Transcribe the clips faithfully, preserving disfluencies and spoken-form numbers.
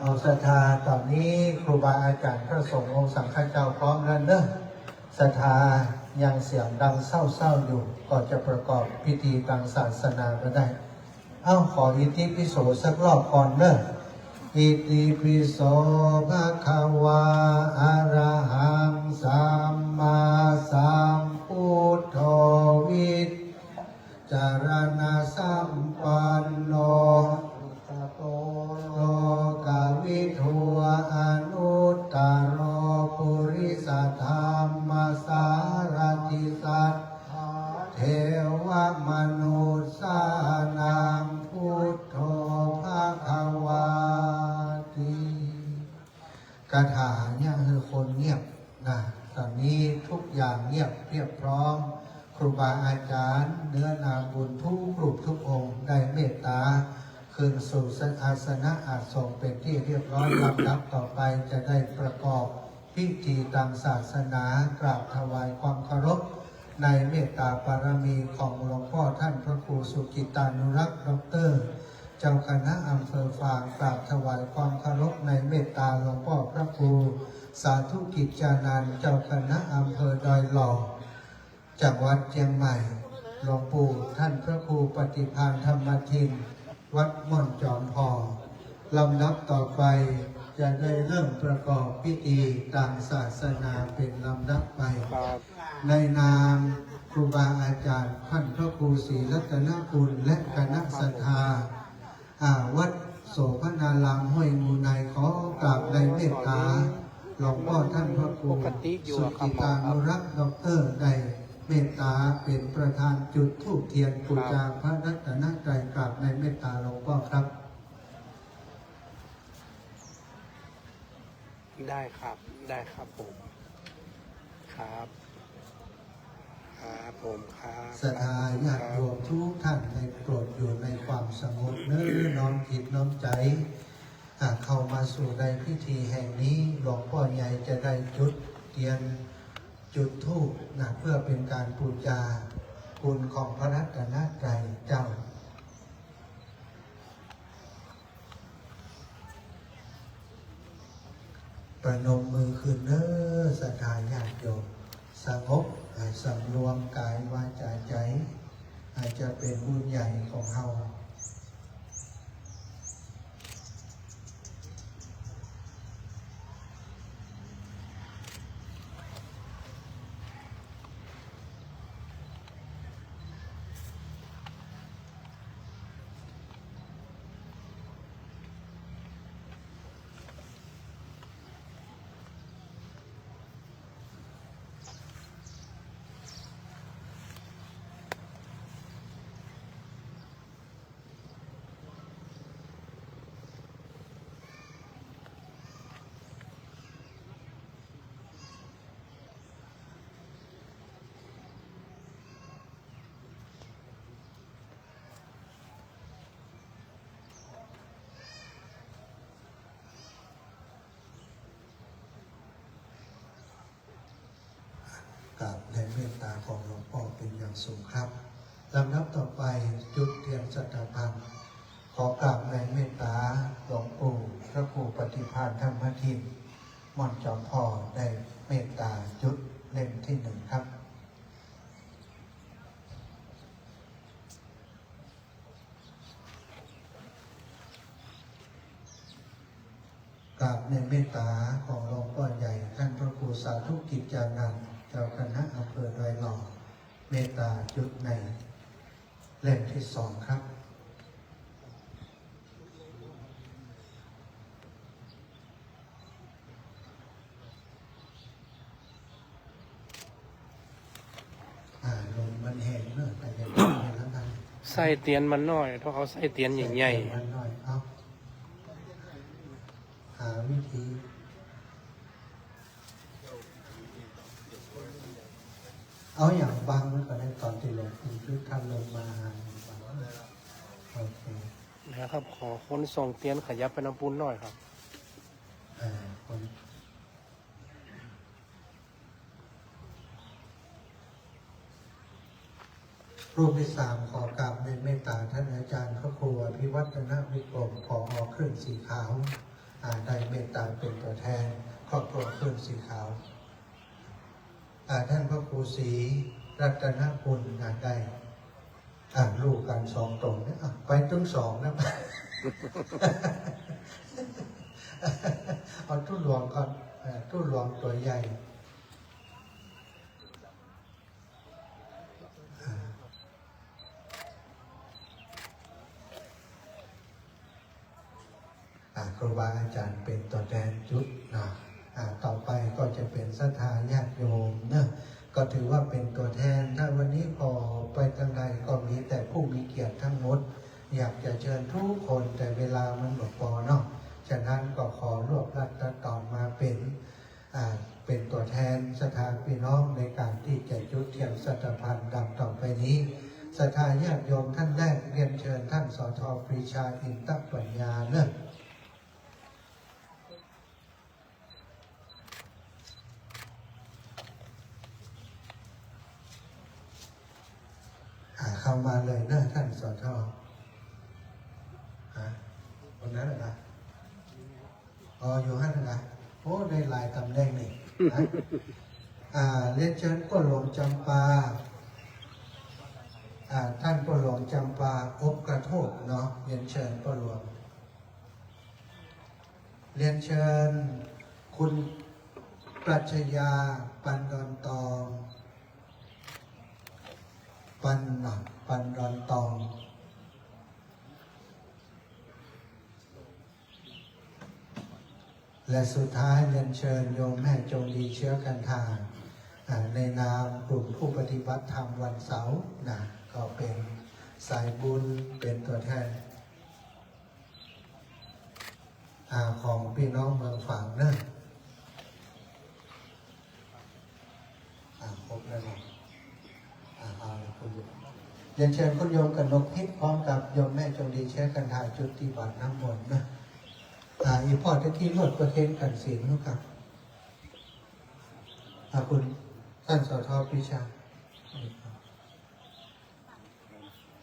เอาศรัทธา ตอนนี้ครูบาอาจารย์พระสงฆ์องค์สังฆเจ้าพร้อมแล้วเนอะ ศรัทธายังเสียงดังเศร้าๆอยู่ ก็จะประกอบพิธีทางศาสนาก็ได้ เอ้า ขออิติปิโสสักรอบก่อนเนอะ Itipi so bhagavā arahaṃ sammāsambuddho vijjācaraṇasampanno sugato lokavidū anuttaro purisadammasārathi satthā devamanussānaṃ buddho bhagavāti. คาถาเนี่ยคือคนเงียบนะ ตอนนี้ทุกอย่างเงียบเรียบพร้อม ครูบาอาจารย์เนื้อนาบุญทุกรูปทุกองค์ได้เมตตาคืนสู่อาสนะอาสงฆ์เป็นที่เรียบร้อย ลำดับต่อไปจะได้ประกอบพิธีตามศาสนา กราบถวายความเคารพในเมตตาบารมีของหลวงพ่อท่านพระครูสุกิตตานุรักษ์ ด็อกเตอร์ เจ้าคณะอำเภอฝาง กราบถวายความเคารพในเมตตาหลวงพ่อพระครูสาธุกิจจานันท์ เจ้าคณะอำเภอดอยหล่อ จังหวัดเชียงใหม่ หลวงปู่ท่านพระครูปฏิภาณธรรมทิน วัดม่อนจอมพอ ลำดับต่อไปจะได้เริ่มประกอบพิธีตามศาสนาเป็นลำดับไป ครับ ในนามครูบาอาจารย์ท่านพระครูศรีรัตนคุณและคณะศรัทธา อ่า วัดโสภณารามห้วยงูใน ขอกราบในเมตตาหลวงพ่อท่านพระครู ปกติอยู่ สุ ครับ กิตานุรักษ์ ด็อกเตอร์ ได้เมตตาเป็นประธานจุดธูปเทียน ครับ บูชาพระรัตนตรัย กราบในเมตตาหลวงพ่อครับ ได้ครับ ได้ครับผม ครับ ครับผม ครับ ศรัทธาญาติโยมทุกท่านได้โปรดอยู่ในความสงบเน้อ น้อมจิตน้อมใจ อ่า เข้ามาสู่ในพิธีแห่งนี้ หลวงพ่อใหญ่จะได้จุดเทียน จุดธูปนะ เพื่อเป็นการบูชาคุณของพระรัตนตรัยเจ้า ประนมมือขึ้นเน้อ ศรัทธาญาติโยม สงบ อ่า สำรวมกายวาจาใจ อาจจะเป็นบุญใหญ่ของเฮา กราบในเมตตาของหลวงพ่อเป็นอย่างสูงครับ ลำดับต่อไปจุดเทียนสัตตาบัน ขอกราบในเมตตาหลวงปู่พระครูปฏิภาณธรรมทิน ม่อนจอมพอ ได้เมตตาจุดเล่มที่หนึ่งครับ กราบในเมตตาของหลวงพ่อใหญ่ท่านพระครูสาธุกิจจานันท์ เจ้าคณะอำเภอดอยหล่อ เมตตาจุดในเล่มที่สองครับ อ่า ลมมันแห้งเนอะ แต่อย่าไปแล้วกัน ไส้เตียนมันน้อย ต้องเอาไส้เตียนใหญ่ๆ ไส้เตียนมันน้อย เอา หาวิธี เอาอย่างบังไว้ก่อน ในตอนที่หลวงปู่พุทธท่านลงมา โอเค นะครับ ขอคนส่งเตียนขยับไปนำปูนหน่อยครับ เอ่อ คน รูปที่สาม ขอกราบในเมตตาท่านอาจารย์พระครูอภิวัฒนวิกรม ผอ เครื่องสีขาว อ่าได้เมตตาเป็นตัวแทนครอบครัวคลื่นสีขาว อ่าท่านพระครูศรีรัตนคุณ อ่าได้ อ่าลูกกันสองตนเนี่ย อ่ะไปทั้งสองนะ เอาตู้หลวงก่อน อ่าตู้หลวงตัวใหญ่ อ่า อ่าครูบาอาจารย์เป็นตัวแทนจุดนะ อ่าต่อไปก็จะเป็นศรัทธาญาติโยมเนอะ ก็ถือว่าเป็นตัวแทน ถ้าวันนี้พอไปทางใดก็มีแต่ผู้มีเกียรติทั้งหมด อยากจะเชิญทุกคนแต่เวลามันหมดพอเนาะ ฉะนั้นก็ขอรวบรัดตัดตอนมาเป็น อ่าเป็นตัวแทนศรัทธาพี่น้องในการที่จะจุดเทียนสัตพันธ์ดังต่อไปนี้ ศรัทธาญาติโยมท่านแรก เรียนเชิญท่าน สท ปรีชา อินทปัญญา เลิศ อ่าเข้ามาเลยเนอะท่าน สท ฮะ คนนั้นเหรอ อ๋อ อยู่หั่นนะ โอ้ ได้หลายตำแหน่งนี่นะ อ่า เรียนเชิญป้อหลวงจำปา อ่า ท่านป้อหลวงจำปา อบกระโทกเนาะ เรียนเชิญป้อหลวง เรียนเชิญคุณปรัชญา ปันดอนตอง ปันนะ ปันดอนตอง และสุดท้ายเรียนเชิญโยมแม่จงดี เชื้อกันทา อ่า ในนามกลุ่มผู้ปฏิบัติธรรมวันเสาร์นะ ก็เป็นสายบุญ เป็นตัวแทน อ่า ของพี่น้องเมืองฝางเนอะ อ่า ครบแล้วเนาะ อ่า เอาละคุณโยม เรียนเชิญคุณโยมกนกทิพย์พร้อมกับโยมแม่จงดี เชื้อกันทา จุดที่บาตรน้ำมนต์นะ อ่า อีพ่อตะกี้รวดประเคนกันศีลนะครับ อ่า คุณท่าน สท ปรีชา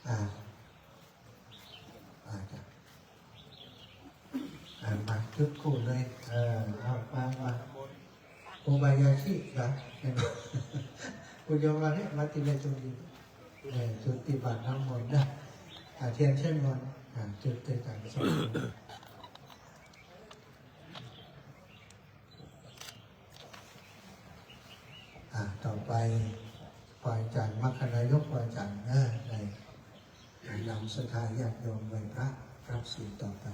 อ่า อ่า จ้ะ อ่า มาจุดคู่เลย เออ เอา มา มา โอบายาชิเหรอ คุณโยมมาเนี่ย มาที่ในตรงนี้ เออ จุดที่บาตรน้ำมนต์นะ อ่า เทียนเช่นมนต์ อ่า จุดด้วยกันสองดวง อ่า ต่อไป ครูอาจารย์ มรรคนายก ครูอาจารย์เนอะ ได้นำศรัทธาญาติโยมไหว้พระรับศีลต่อไป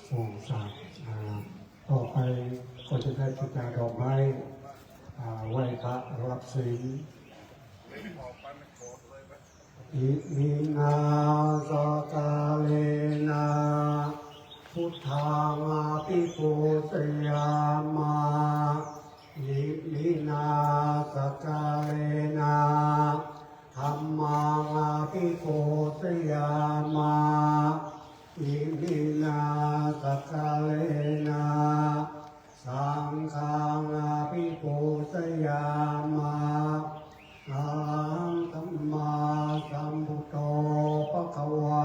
โอ้ สาธุ อ่า ต่อไปก็จะได้บูชาดอกไม้ อ่า ไหว้พระรับศีล Iminā sakkārena buddhaṃ abhipūjayāma. Iminā sakkārena dhammaṃ abhipūjayāma. Iminā sakkārena saṅghaṃ abhipūjayāma. Arahaṃ sammāsambuddho bhagavā,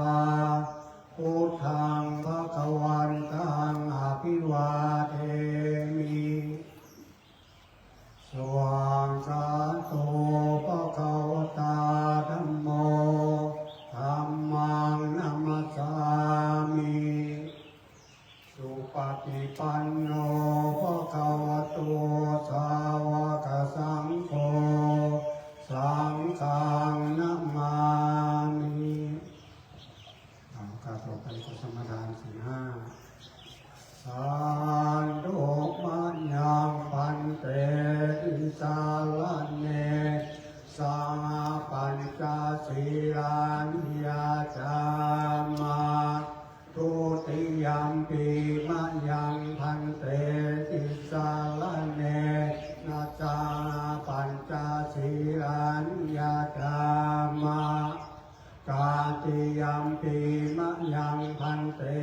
buddhaṃ bhagavantaṃ abhivādemi. Svākkhāto bhagavatā dhammo, dhammaṃ namassāmi. Supaṭipanno bhagavato sāvakasaṅgho, saṅghaṃ namāmi. อ่า โอกาสต่อไปขอสมาทานศีลห้า Sādhu mayaṃ bhante tisaraṇena saha pañca sīlāni yācāma. Dutiyampi mayaṃ bhante tisaraṇena saha pañca sīlāni yācāma. Tatiyampi mayaṃ bhante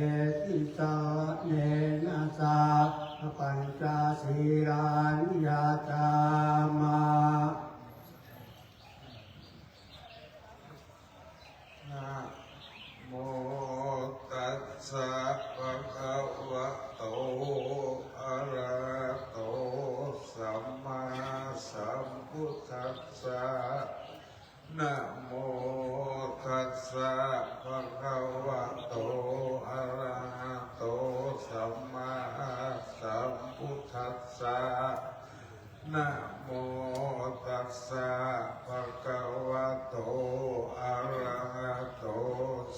tisaraṇena saha pañca sīlāni yācāma. Namo tassa bhagavato tassa. Namo tassa bhagavato arahato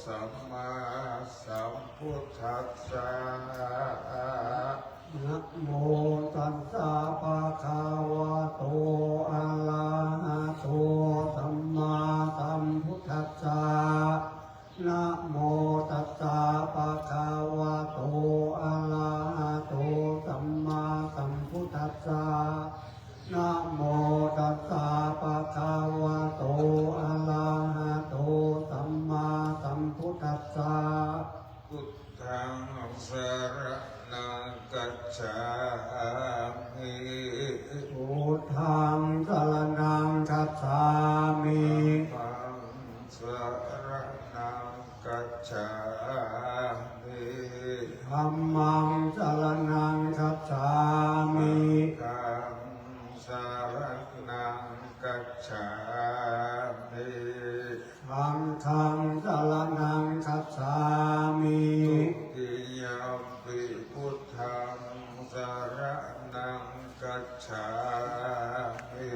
sammāsambuddhassa. Namo tassa bhagavato arahato sammāsambuddhassa. Namo tassa bhagavato arahato sammāsambuddhassa. Namo tassa bhagavato arahato sammāsambuddhassa. Buddhaṃ saraṇaṃ gacchāmi. Buddhaṃ saraṇaṃ gacchāmi. Dhammaṃ saraṇaṃ gacchāmi. Dhammaṃ saraṇaṃ gacchāmi. Saṅghaṃ saraṇaṃ gacchāmi. Saṅghaṃ saraṇaṃ gacchāmi. Dutiyampi buddhaṃ saraṇaṃ gacchāmi.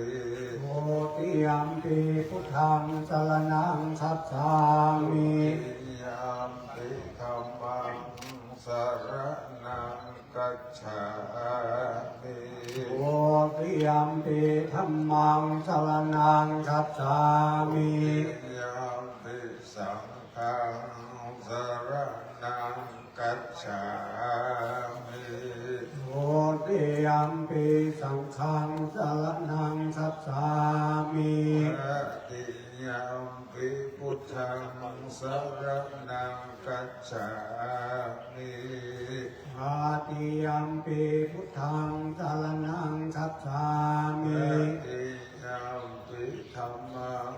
Dutiyampi buddhaṃ saraṇaṃ gacchāmi. Dutiyampi dhammaṃ saraṇaṃ gacchāmi. Dutiyampi dhammaṃ saraṇaṃ gacchāmi. Dutiyampi saṅghaṃ saraṇaṃ gacchāmi. Dutiyampi saṅghaṃ saraṇaṃ gacchāmi. Tatiyampi buddhaṃ saraṇaṃ gacchāmi. Tatiyampi buddhaṃ saraṇaṃ gacchāmi. Tatiyampi dhammaṃ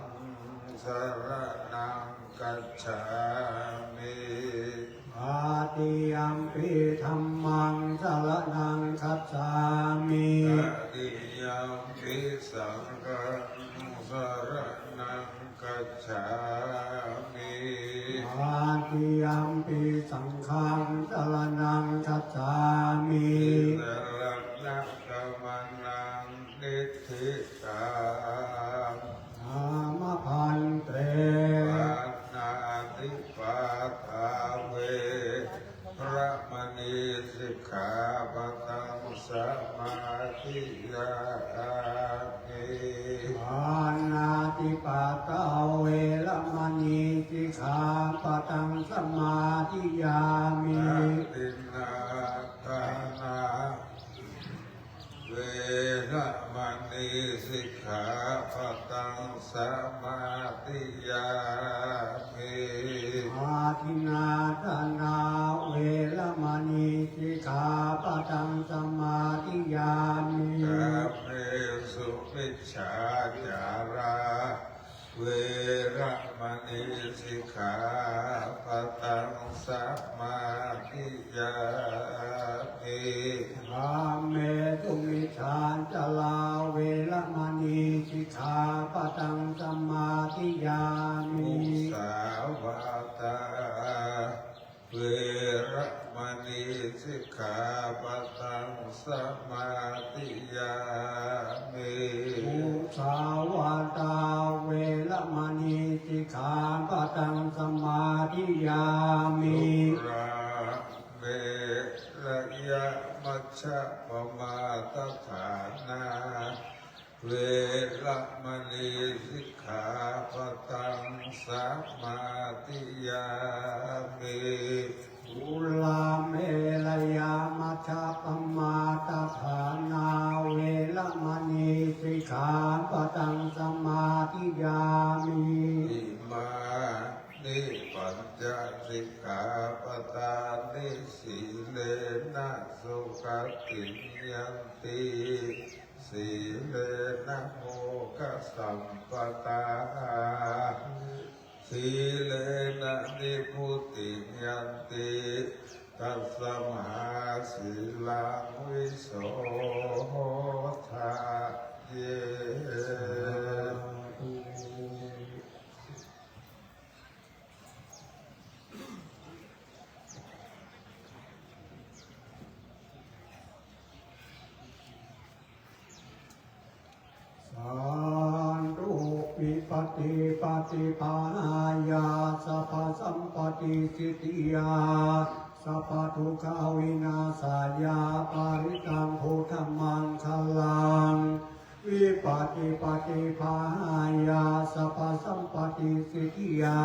saraṇaṃ gacchāmi. Tatiyampi dhammaṃ saraṇaṃ gacchāmi. Tatiyampi saṅghaṃ saraṇaṃ gacchāmi. Tatiyampi saṅghaṃ saraṇaṃ gacchāmi. Saraṇagamanaṃ niṭṭhitaṃ. Āma bhante. Pāṇātipātā veramaṇī sikkhāpadaṃ samādiyāmi. Pāṇātipātā veramaṇī sikkhāpadaṃ samādiyāmi. Adinnādānā veramaṇī sikkhāpadaṃ samādiyāmi. Adinnādānā veramaṇī sikkhāpadaṃ samādiyāmi. Kāmesu micchācārā veramaṇī sikkhāpadaṃ samādiyāmi. Kāmesu micchācārā veramaṇī sikkhāpadaṃ samādiyāmi. Musāvādā veramaṇī sikkhāpadaṃ samādiyāmi. Musāvādā veramaṇī sikkhāpadaṃ samādiyāmi. Surāmerayamajjapamādaṭṭhānā veramaṇī sikkhāpadaṃ samādiyāmi. Surāmerayamajjapamādaṭṭhānā veramaṇī sikkhāpadaṃ samādiyāmi. Imāni pañca sikkhāpadāni. Sīlena sugatiṃ yanti, sīlena bhogasampadā, sīlena nibbutiṃ yanti, tasmā sīlaṃ visodhaye. paṭipahāya sabbasampattisiddhiyā sabbadukkhavināsāya parittaṃ brūtha maṅgalaṃ. Vipattipaṭipahāya sabbasampattisiddhiyā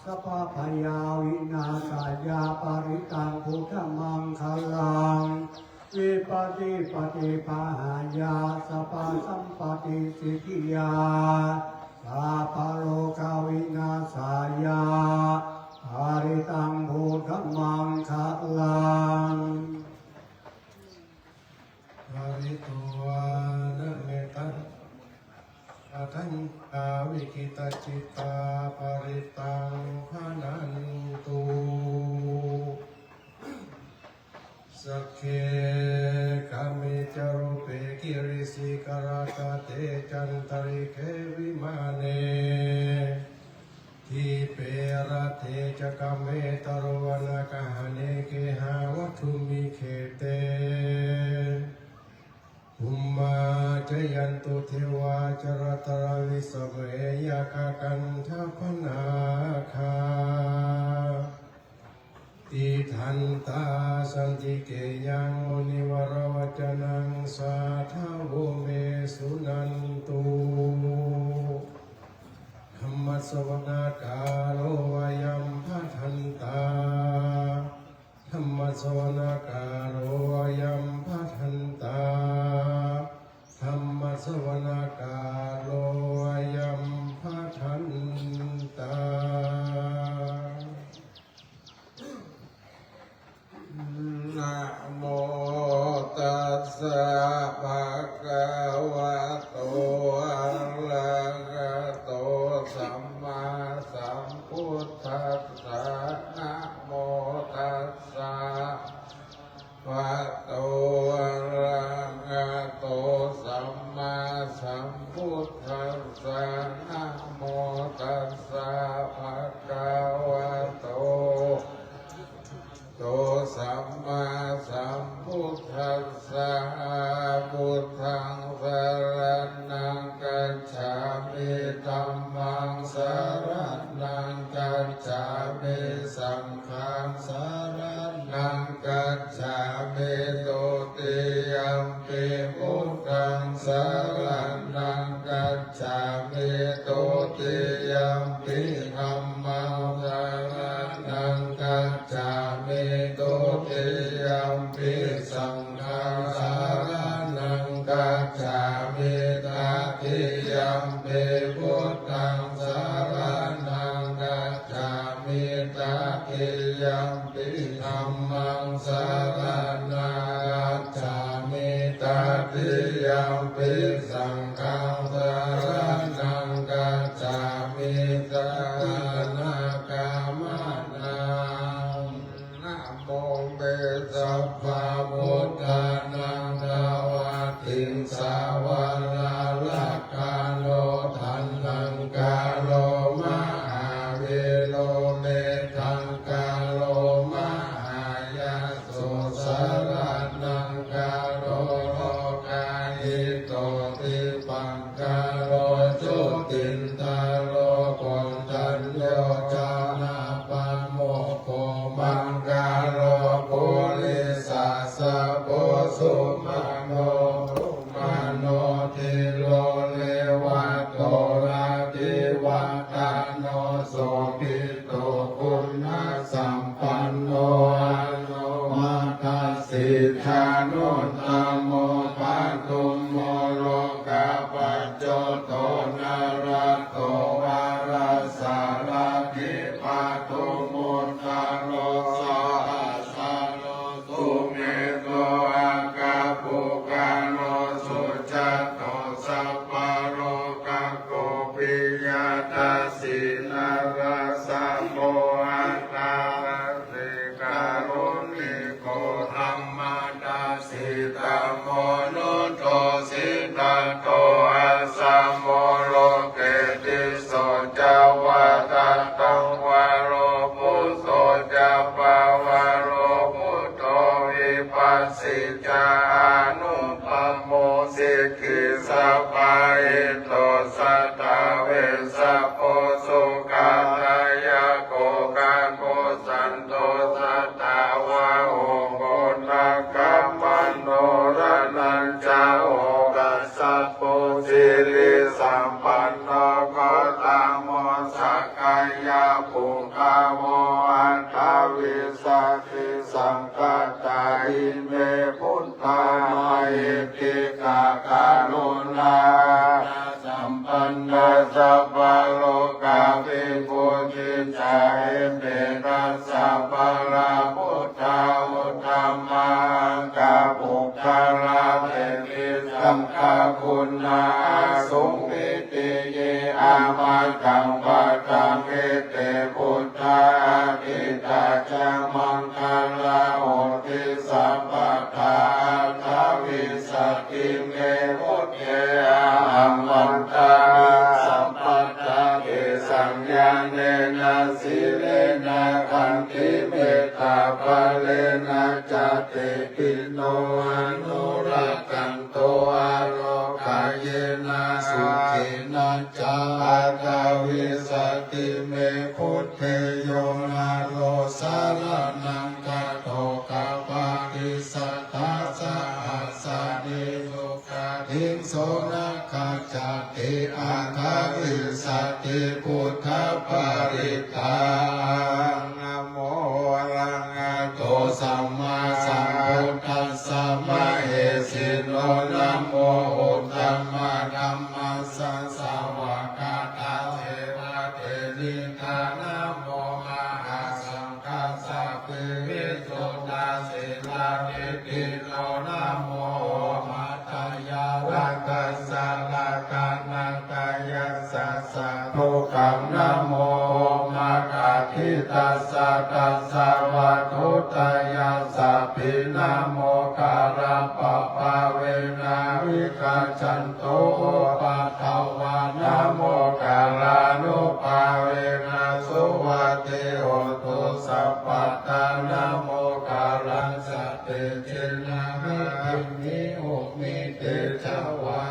sabbabhayavināsāya parittaṃ brūtha maṅgalaṃ. Vipattipaṭipahāya sabbasampattisiddhiyā sabbarogavināsāya parittaṃ brūtha maṅgalaṃ. Pharitvāna mettaṃ ākaṅkhā vikitacittā parittaṃ bhaṇantu. Sagge kāme ca rūpe girisikharataṭe cantalikkhe vimāne dīpe raṭṭhe ca gāme taruvanagahane gehavatthumhi khette bhummā cāyantu devā jalathalavisame yakkhagandhabbanāgā tiṭṭhantā santike yaṃ munivaravacanaṃ sādhavo me suṇantu. Dhammassavanakālo ayam bhadantā. Dhammassavanakālo ayam bhadantā. Dhammassavanakālo ayam bhadantā. Namo tassa bhagavato arahato sammāsambuddhassa. Namo tassa bhagavato arahato sammāsambuddhassa. Namo tassa bhagavato arahato sammāsambuddhassa. Buddhaṃ saraṇaṃ gacchāmi. Dhammaṃ saraṇaṃ gacchāmi. Saṅghaṃ saraṇaṃ gacchāmi. Dutiyampi buddhaṃ saraṇaṃ gacchāmi. Dutiyampi dhammaṃ saraṇaṃ gacchāmi. Dutiyampi saṅghaṃ saraṇaṃ gacchāmi. Tatiyampi buddhaṃ saraṇaṃ gacchāmi. Tatiyampi dhammaṃ saraṇaṃ gacchāmi. Tatiyampi saṅghaṃ saraṇaṃ gacchāmi. Saraṇagamanaṃ. Namo me sabbabuddhānaṃ dvattiṃsavara rakkhaṇo taṇhaṅkaro mahāvīro medhaṅkaro mahāyaso saraṇaṅkaro lokahito dipaṅkaro jutindharo koṇḍañño janappamukkho maṅgalo purisassa bho sumano sumano dhīro nevato rativaḍḍhano sobhi to guṇasampanno anomadassī januttamo padumo lokapajjoto nāḷāto varasārathī padumuttaro saha sāro sumedho akkhapuggalā sujāto sabbalokaggo piyadassī narāsabho atthadassī kāruṇiko dhammadassi dhammo ca anupammo sikhī sabbahito satthavessabhū sukhādāyako gabbho santo satthavāho koṇāgamano raṇañca okassabhū sirisampanno gotamo sakyapuṅgavo aṭṭhavīsati saṅkhātā ime buddhā mahiddhikā karuṇāsampanno sabbalokavibhūtiñca ime dasabalābudhā uttamaṅgapuggalā tepi saṅghaguṇā asuṃ vitiye amataṃ padaṃ ete buddhā atītā ca maṅgalā honti sabbadā aṭṭhavīsati me buddhe ahaṃ vandāmi sabbadā tesaṃ ñāṇena sīlena khantimettābalena ca tepi no anurakkhantu arogāyena sukhena ca aṭṭhavīsati me buddhe yo naro saraṇaṃ gato gabbhati satta sahassāni sukhatiṃ so na gacchat ti aṭṭhavīsati buddhaparittaṃ. Namo arahato sammāsambuddhassa mahesino. Namo uttamadhammassa svākkhātasseva tenidha. Namo mahāsaṅ ghassāpi visuddhasīladiṭṭhino. Namo omātyāraddhassa ratanattayassa sādhukaṃ. Namo omakātītassa tassa vatthuttayassapi. Namokārappabhāvena vigacchan tu upaddavā. Namokārānubhāvena suvatthi hotu sabbadā. Namokārassa tejena vidhimhi homi tejavā.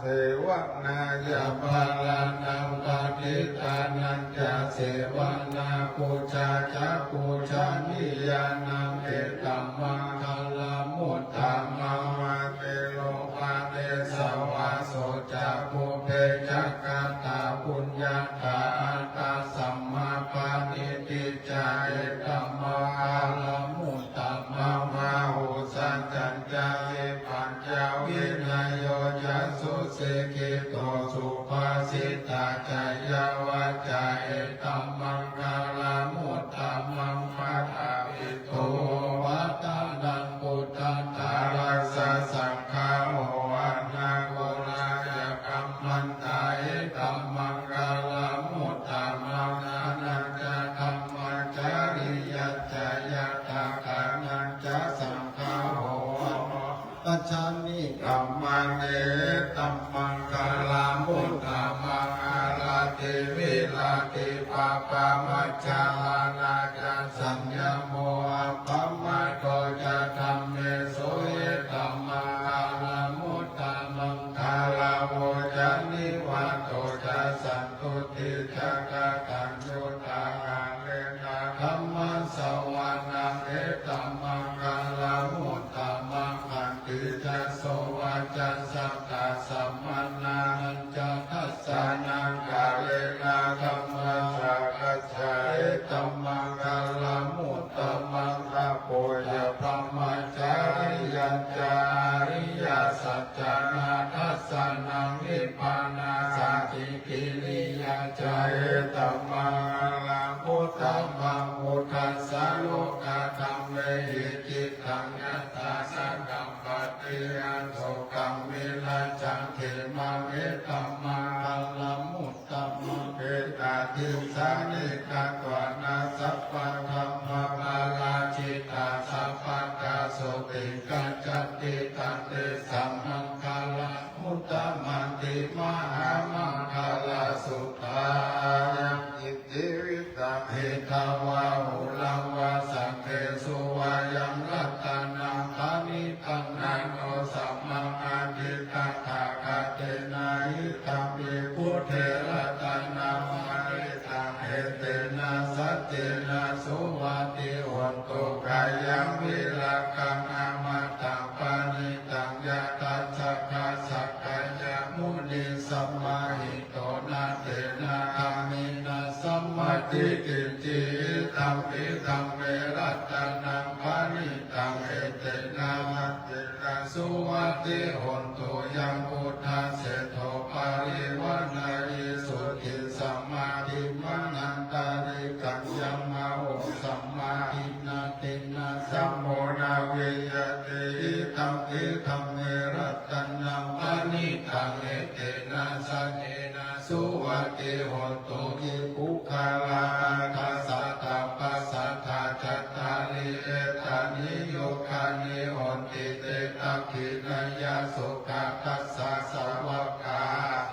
Sevanāya bālānaṃ paṇḍitānañca sevanā pūjā ca pūjanīyānaṃ etammaṅgalamuttamaṃ. Mā tero pāde savāso ca pubbe ca katapuññatā attasammāpaṇidhi ca etammaṅgalamuttamaṃ. Bāhusaccañca sippañca vinayo ca susikkhito subhāsitā ca yā vācā etammaṅgalamuttamaṃ. Padavi to vadanaṃ puttādarassa saṅgaho anākulā ca kammantā etammaṅgalamuttamaṃ. Dānañca dhammacariyā ca ñātakānañca saṅgaho pajāni kammāni etammaṅgalamuttamaṃ. Āratī viratī pāpā majjapānā ca saññamo appamādo ca dhammesu etammaṅgalamuttamaṃ. Gāravo ca nivāto ca santuṭṭhī ca kataññutā kālena dhammassavanaṃ etammaṅgalamuttamaṃ. Khantī ca sovacassatā samaṇānañca dassanaṃ kālena dhammasākacchā etammaṅgalamuttamaṃ. Tapo ca brahmacariyañca ariyasaccāna dassanaṃ nibbānasacchikiriyā ca etammaṅgalamuttamaṃ. Phuṭṭhassa lokadhammehi cittaṃ yassa na kampati asokaṃ virajaṃ khemaṃ etammaṅgalamuttamaṃ. Etādisāni katvāna sabbatthamaparājitā sabbattha sotthiṃ gacchanti tantesaṃ maṅgalamuttamanti. Mahāmaṅgalasuttaṃ. Yaṅkiñci vittaṃ idha vā huraṃ vā saggesu vā yaṃ ratanaṃ paṇī Taṃ na no samaṃ atthi tathāgatena, idampi buddhe ratanaṃ paṇītaṃ, etena saccena suvatthi hotu. Khayaṃ virāgaṃ amataṃ paṇītaṃ, yadajjhagā sakyamunī samāhito, na tena dhammena samatthi kiñci, idampi dhamme ratanaṃ paṇītaṃ, etena saccena suvatthi hotu. Yaṃ buddhaseṭṭho parivaṇṇayī suddhiṃ samādhimānantarikaññamāhu, samādhinā tena samo na vijjati, idampi dhamme ratanaṃ paṇītaṃ, etena saccena suvatthi hotu. Ye puggalā aṭṭha sataṃ pasatthā, cattāri etāni yugāni honti, te dakkhiṇeyyā sugatassa sāvakā,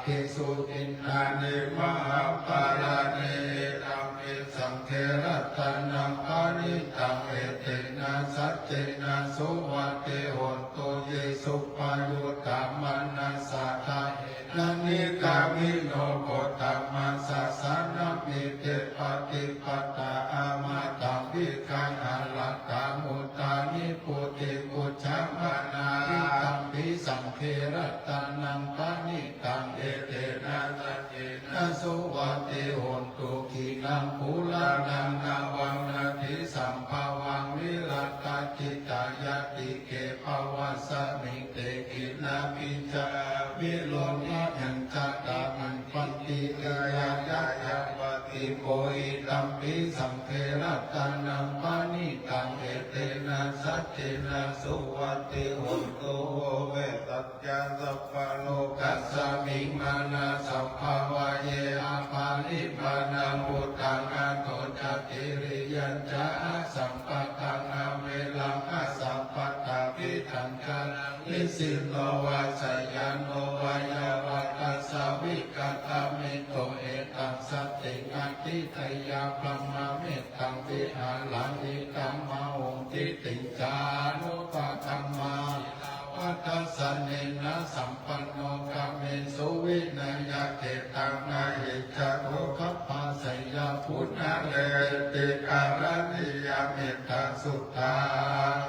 ahesuṃ dinnāni mahapphalāni, idampi saṅghe ratanaṃ paṇītaṃ, etena saccena suvatthi hotu. Ye suppayuttā manasā daḷhena, nikkāmino gotamasāsanamhi, te pattipattā amataṃ vigayha, laddhā mudhā nibbutiṃ bhuñjamānā, idampi saṅghe ratanaṃ paṇītaṃ, etena saccena suvatthi hotu. Khīṇaṃ purāṇaṃ navaṃ natthi sambhavaṃ, virattacittāyatike bhavasmiṃ, te khīṇabījā vilomamajjhatā, nibbanti hiyāya yāvatthi pāpū, idampi saṅghe ratanaṃ paṇītaṃ, etena saccena suvatthi hotu. Mettañca sabbalokasmiṃ mānasambhāvaye aparimāṇaṃ, uddhaṃ adho ca tiriyañca, asambādhaṃ averaṃ asapattaṃ. Tiṭṭhañcaraṃ nisinno vā sayāno vā yāvatassa vigatamiddho, etaṃ satiṃ adhiṭṭheyya, brahmametaṃ vihāraṃ idhamāhu. Diṭṭhiñca anupagamma sīlavā dassanena sampanno, kāmesu vineyya gedhaṃ, na hi jātu gabbhaseyyaṃ punaretīti. Karaṇīyam mettasuttā.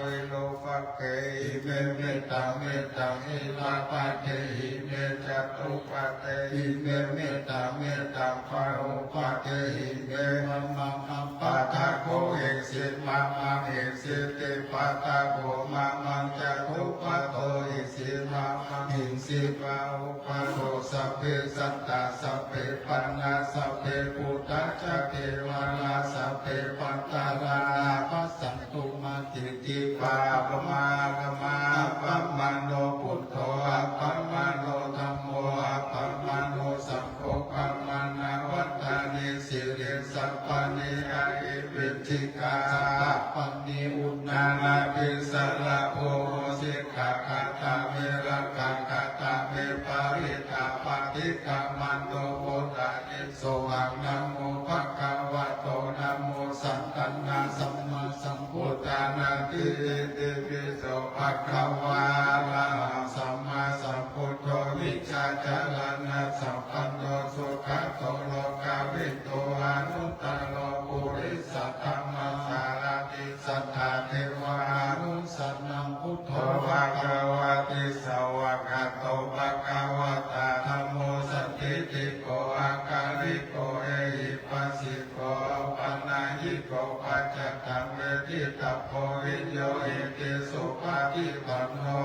Virūpakkhe ime mettā, mettā irāpakkhe ime, catupakkhe ime mettā, mettā bahuppakkhe ime, mamaṃ appadaṃ kho hesi, mamaṃ hesīti padaṃ kho, mamaṃ catupado hesi, mamaṃ hesi bahupado. Sabbe sattā sabbe pāṇā, sabbe bhūtā ca kevalā, sabbe bhadratāni passantu mā kiñci pāpakaṃ. Appamāṇo buddho, appamāṇo dhammo, appamāṇo saṅgho, pamāṇavantāni sirīsapāni ahi vicchikā, satapadī uṇṇānābhī sarabū mūsikkhāgatā, veroccagāthā me parittā, paṭikkamanto puttāni sohaṃ. Namo bhagavato, namo sattannaṃ sammāsambuddhānanti. Itipi so bhagavā arahaṃ sammāsambuddho vijjācaraṇasampanno sugato lokavidū anuttaro purisadammasārathi satthā devamanussānaṃ buddho bhagavāti. Svākkhāto bhagavatā dhammo sandiṭṭhiko akāliko ehipassiko opanayiko paccattaṃ veditabbo viññūhīti. Supaṭipanno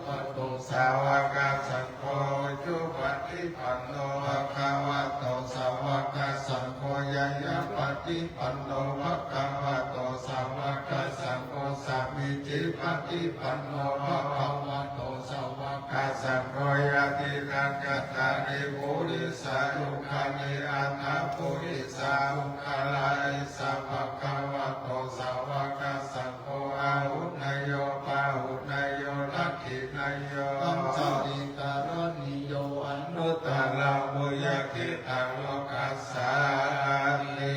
bhagavato sāvakasaṅgho, ujupaṭipanno bhagavato sāvakasaṅgho, ñāyapaṭipanno bhagavato sāvakasaṅgho, sāmīcipaṭipanno bhagavato sāvakasaṅgho, yadidaṃ cattāri purisayugāni aṭṭha purisapuggalā, esa bhagavato sāvakasaṅgho, āhuneyyo pāhuneyyo dakkhiṇeyyo añjalikaraṇīyo anuttaraṃ puññakkhettaṃ lokassāti.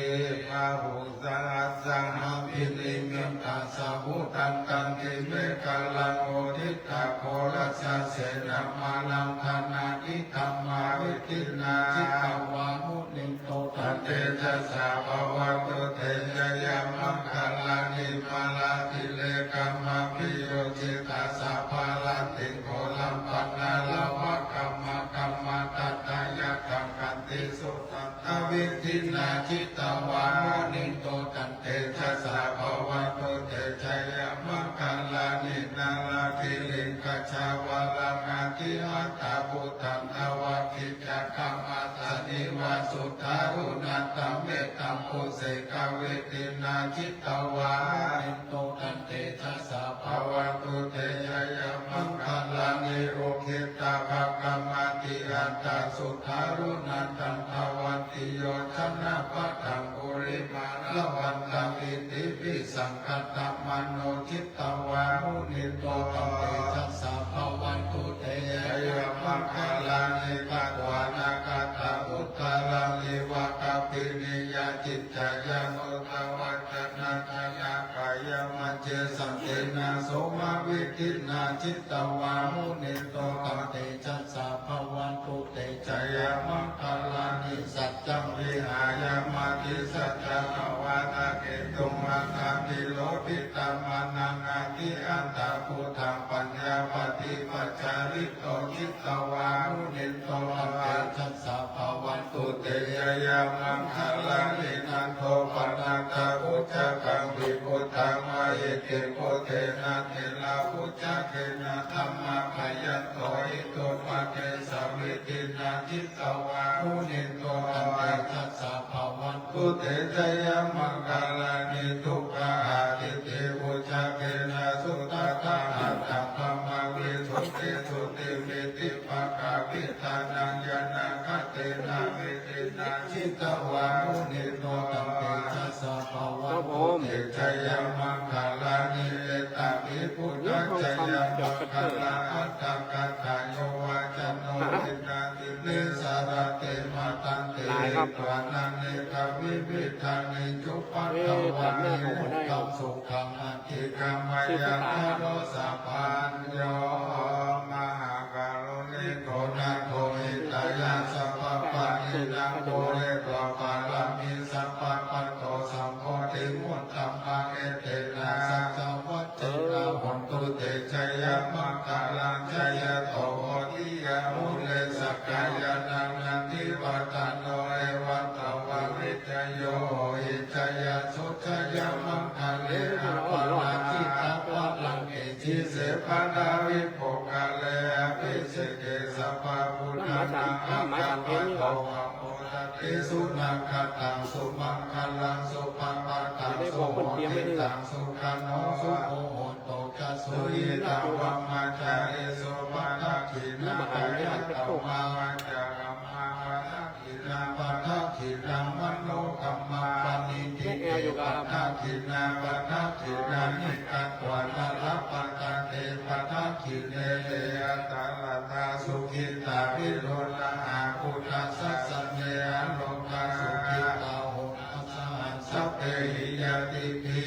Bāhuṃ sahassamabhinimmitasāvudhantaṃ, girimekhalaṃ Uditaghorasasenamāraṃ dānādidhammavidhinā jitavā munindo tantejasā bhavatu te jayamaṅgalāni. Mārātirekamabhiyujjhitasabbarattiṃ ghorampanāḷavakamakkhamathaddhayakkhaṃ khantīsudantavidhinā jitavā munindo tantejasā bhavatu te jayamaṅgalāni. Nāḷāgiriṃ gajavaraṃ atimattabhūtaṃ dāvaggicakkamasanīva sudāruṇantaṃ mettambusekavidhinā jitavā munindo tantejasā bhavatu te jayamaṅgalāni. Ukkhittakhaggamatihatthasudāruṇantaṃ dhāvantiyojanapathaṅgulimālavantaṃ iddhībhisaṅkhatamano jitavā munindo tantejasā bhavatu te jayamaṅgalāni. Katvāna kaṭṭhamudaraṃ iva gabbhinīyā ciñcāya duṭṭhavacanaṃ janakāyamajjhe santena somavidhinā jitavā munindo tantejasā bhavatu te jayamaṅgalāni. Saccaṃ vihāya matisaccakavādaketuṃ vādābhiropitamanaṃ atiandhabhūtaṃ paññāpadīpajalito jitavā munindo tantejasā bhavatu te jayamaṅgalāni. Nandopanandabhujagaṃ vibudhaṃ mahiddhiṃ puttena therabhujagena damāpayanto iddhūpadesavidhinā jitavā munindo tantejasā bhavatu te jayamaṅgalāni. Duggāhadiṭṭhibhujagena sudaṭṭhahatthaṃ brahmaṃ visuddhijutimiddhibakābhidhānaṃ ñāṇāgadena vidhinā jitavā munindo tantejasā bhavatu te jayamaṅgalāni. Etāpi buddhajayamaṅgalaaṭṭhagāthā yo vācano dinadine sarate matandī hitvānanekavividhāni cupaddavāni mokkhaṃ sukhaṃ adhigameyya naro sapañño. Mahākāruṇiko nātho hitāya sabbapāṇinaṃ pūretvā pāramī sabbā patto sambodhimuttamaṃ etena saccavajjena hotu te jayamaṅgalaṃ. Jayanto bodhiyā mūle sakyānaṃ nandivaḍḍhano evaṃ tvaṃ vijayo hohi jayassu jayamaṅgale aparājitapallaṅke sīse paṭhavipokkhare abhiseke sabbabuddhānaṃ aggappatto pamodati. Sunakkhattaṃ sumaṅgalaṃ supabhātaṃ suhuṭṭhitaṃ sukhaṇo sumuhutto ca suyiṭṭhaṃ brahmacārisu padakkhiṇaṃ kāyakammaṃ vācākammaṃ padakkhiṇaṃ padakkhiṇaṃ manokammaṃ paṇidhī te padakkhiṇā padakkhiṇāni katvāna labhantatthe padakkhiṇe. Te atthaladdhā sukhitā viruḷhā buddhasāsane arogā sukhitā hotha saha sabbehi ñātibhi.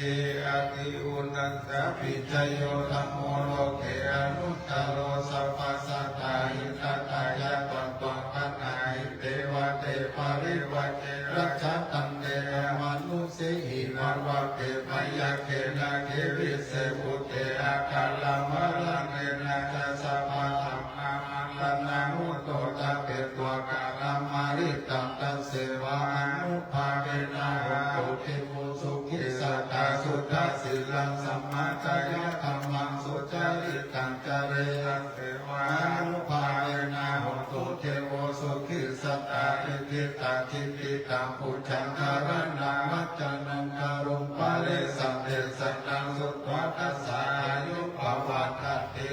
Atthi uṇhissavijayo dhammo loke anuttaro sabbasatthā hitatthāya tvaṃ gaṇhāhi devate parivaje rajjhatante amanussehi pavagge mayā kena gevise bhūte akālamaraṇena ca sabbadhammamaraṇaṃ mutto ca petvā kālamāritaṃ tasevānubhāvena hotu devo sukhī sadā suddhasīlaṃ samādāya dhammaṃ sucaritaṃ care tasevānubhāvena hotu devo sukhī sadā. Itthiṃ tatthiṃ ṭhitā bhujaṃ dharaṇā vacanaṃ garuṃ parittaṃ desanaṃ sutvā tassa āyuppavaḍḍhatīti.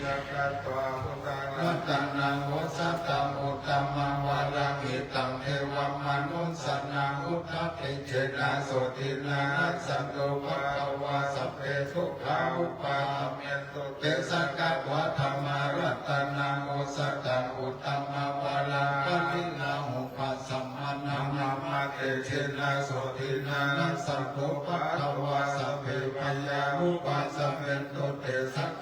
Sakkatvā buddharatanaṃ osathaṃ uttamaṃ varaṃ hitaṃ devamanussānaṃ buddhatejena sotthinā nassantupaddavā sabbe dukkhā vūpasamentu te. Sakkatvā dhammaratanaṃ osathaṃ uttamaṃ varaṃ pariḷāhūpasamanaṃ dhammatejena sotthinā nassantupaddavā sabbe bhayā vūpasamentu te. Sakka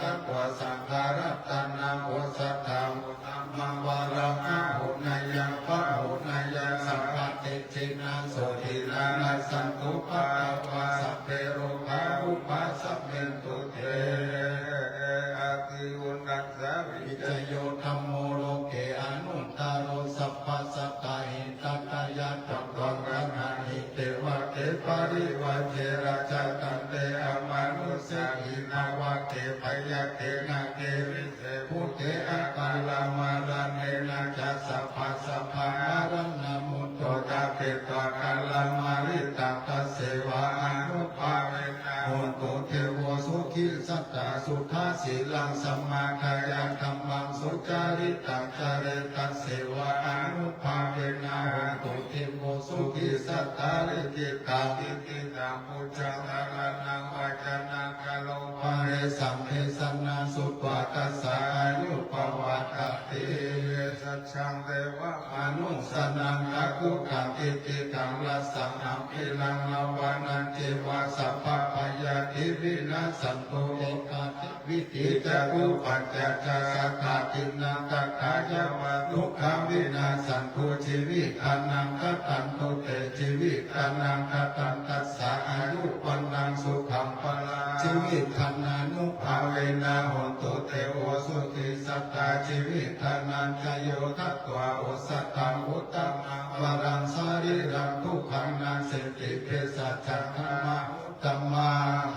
nāge vise bhūte akālamaraṇena ca sabbasampaṃ maraṇamuttosāpetto akālamāritaṃ tasseva ānubhāvena hotu devo sukhī sattā. Suddhasīlaṃ samādāya dhammaṃ sucaritaṃ care tasseva ānubhāvena hotu devo sukhī sattā. Likkhitaṃ cintitaṃ pūjaṃ dhāraṇaṃ vācanaṃ garo pare saṃdesanaṃ sutvā tassa āyu pavaḍḍhatīti. Saccaṃ devamanussānaṃ kakuttaṃ kittikaṃ rasaṃ gambhīraṃ navānañceva sabbabhayāpi vinassantu. Ekaci vitti catuppañca ca sakkaṭhinaṃ tathāyeva dukkhā vinassantu jīvitanaṃ dadantu te jīvitanaṃ dadantas sā āyu vaṇṇaṃ sukhaṃ balaṃ. Jīvitadānānubhāvena hotu devo sukhī sattā. Jīvitadānañca yo datvā osathaṃ uttamaṃ varaṃ sarīraṃ dukkhānaṃ seti bhesajjadhammā uttamaṃ.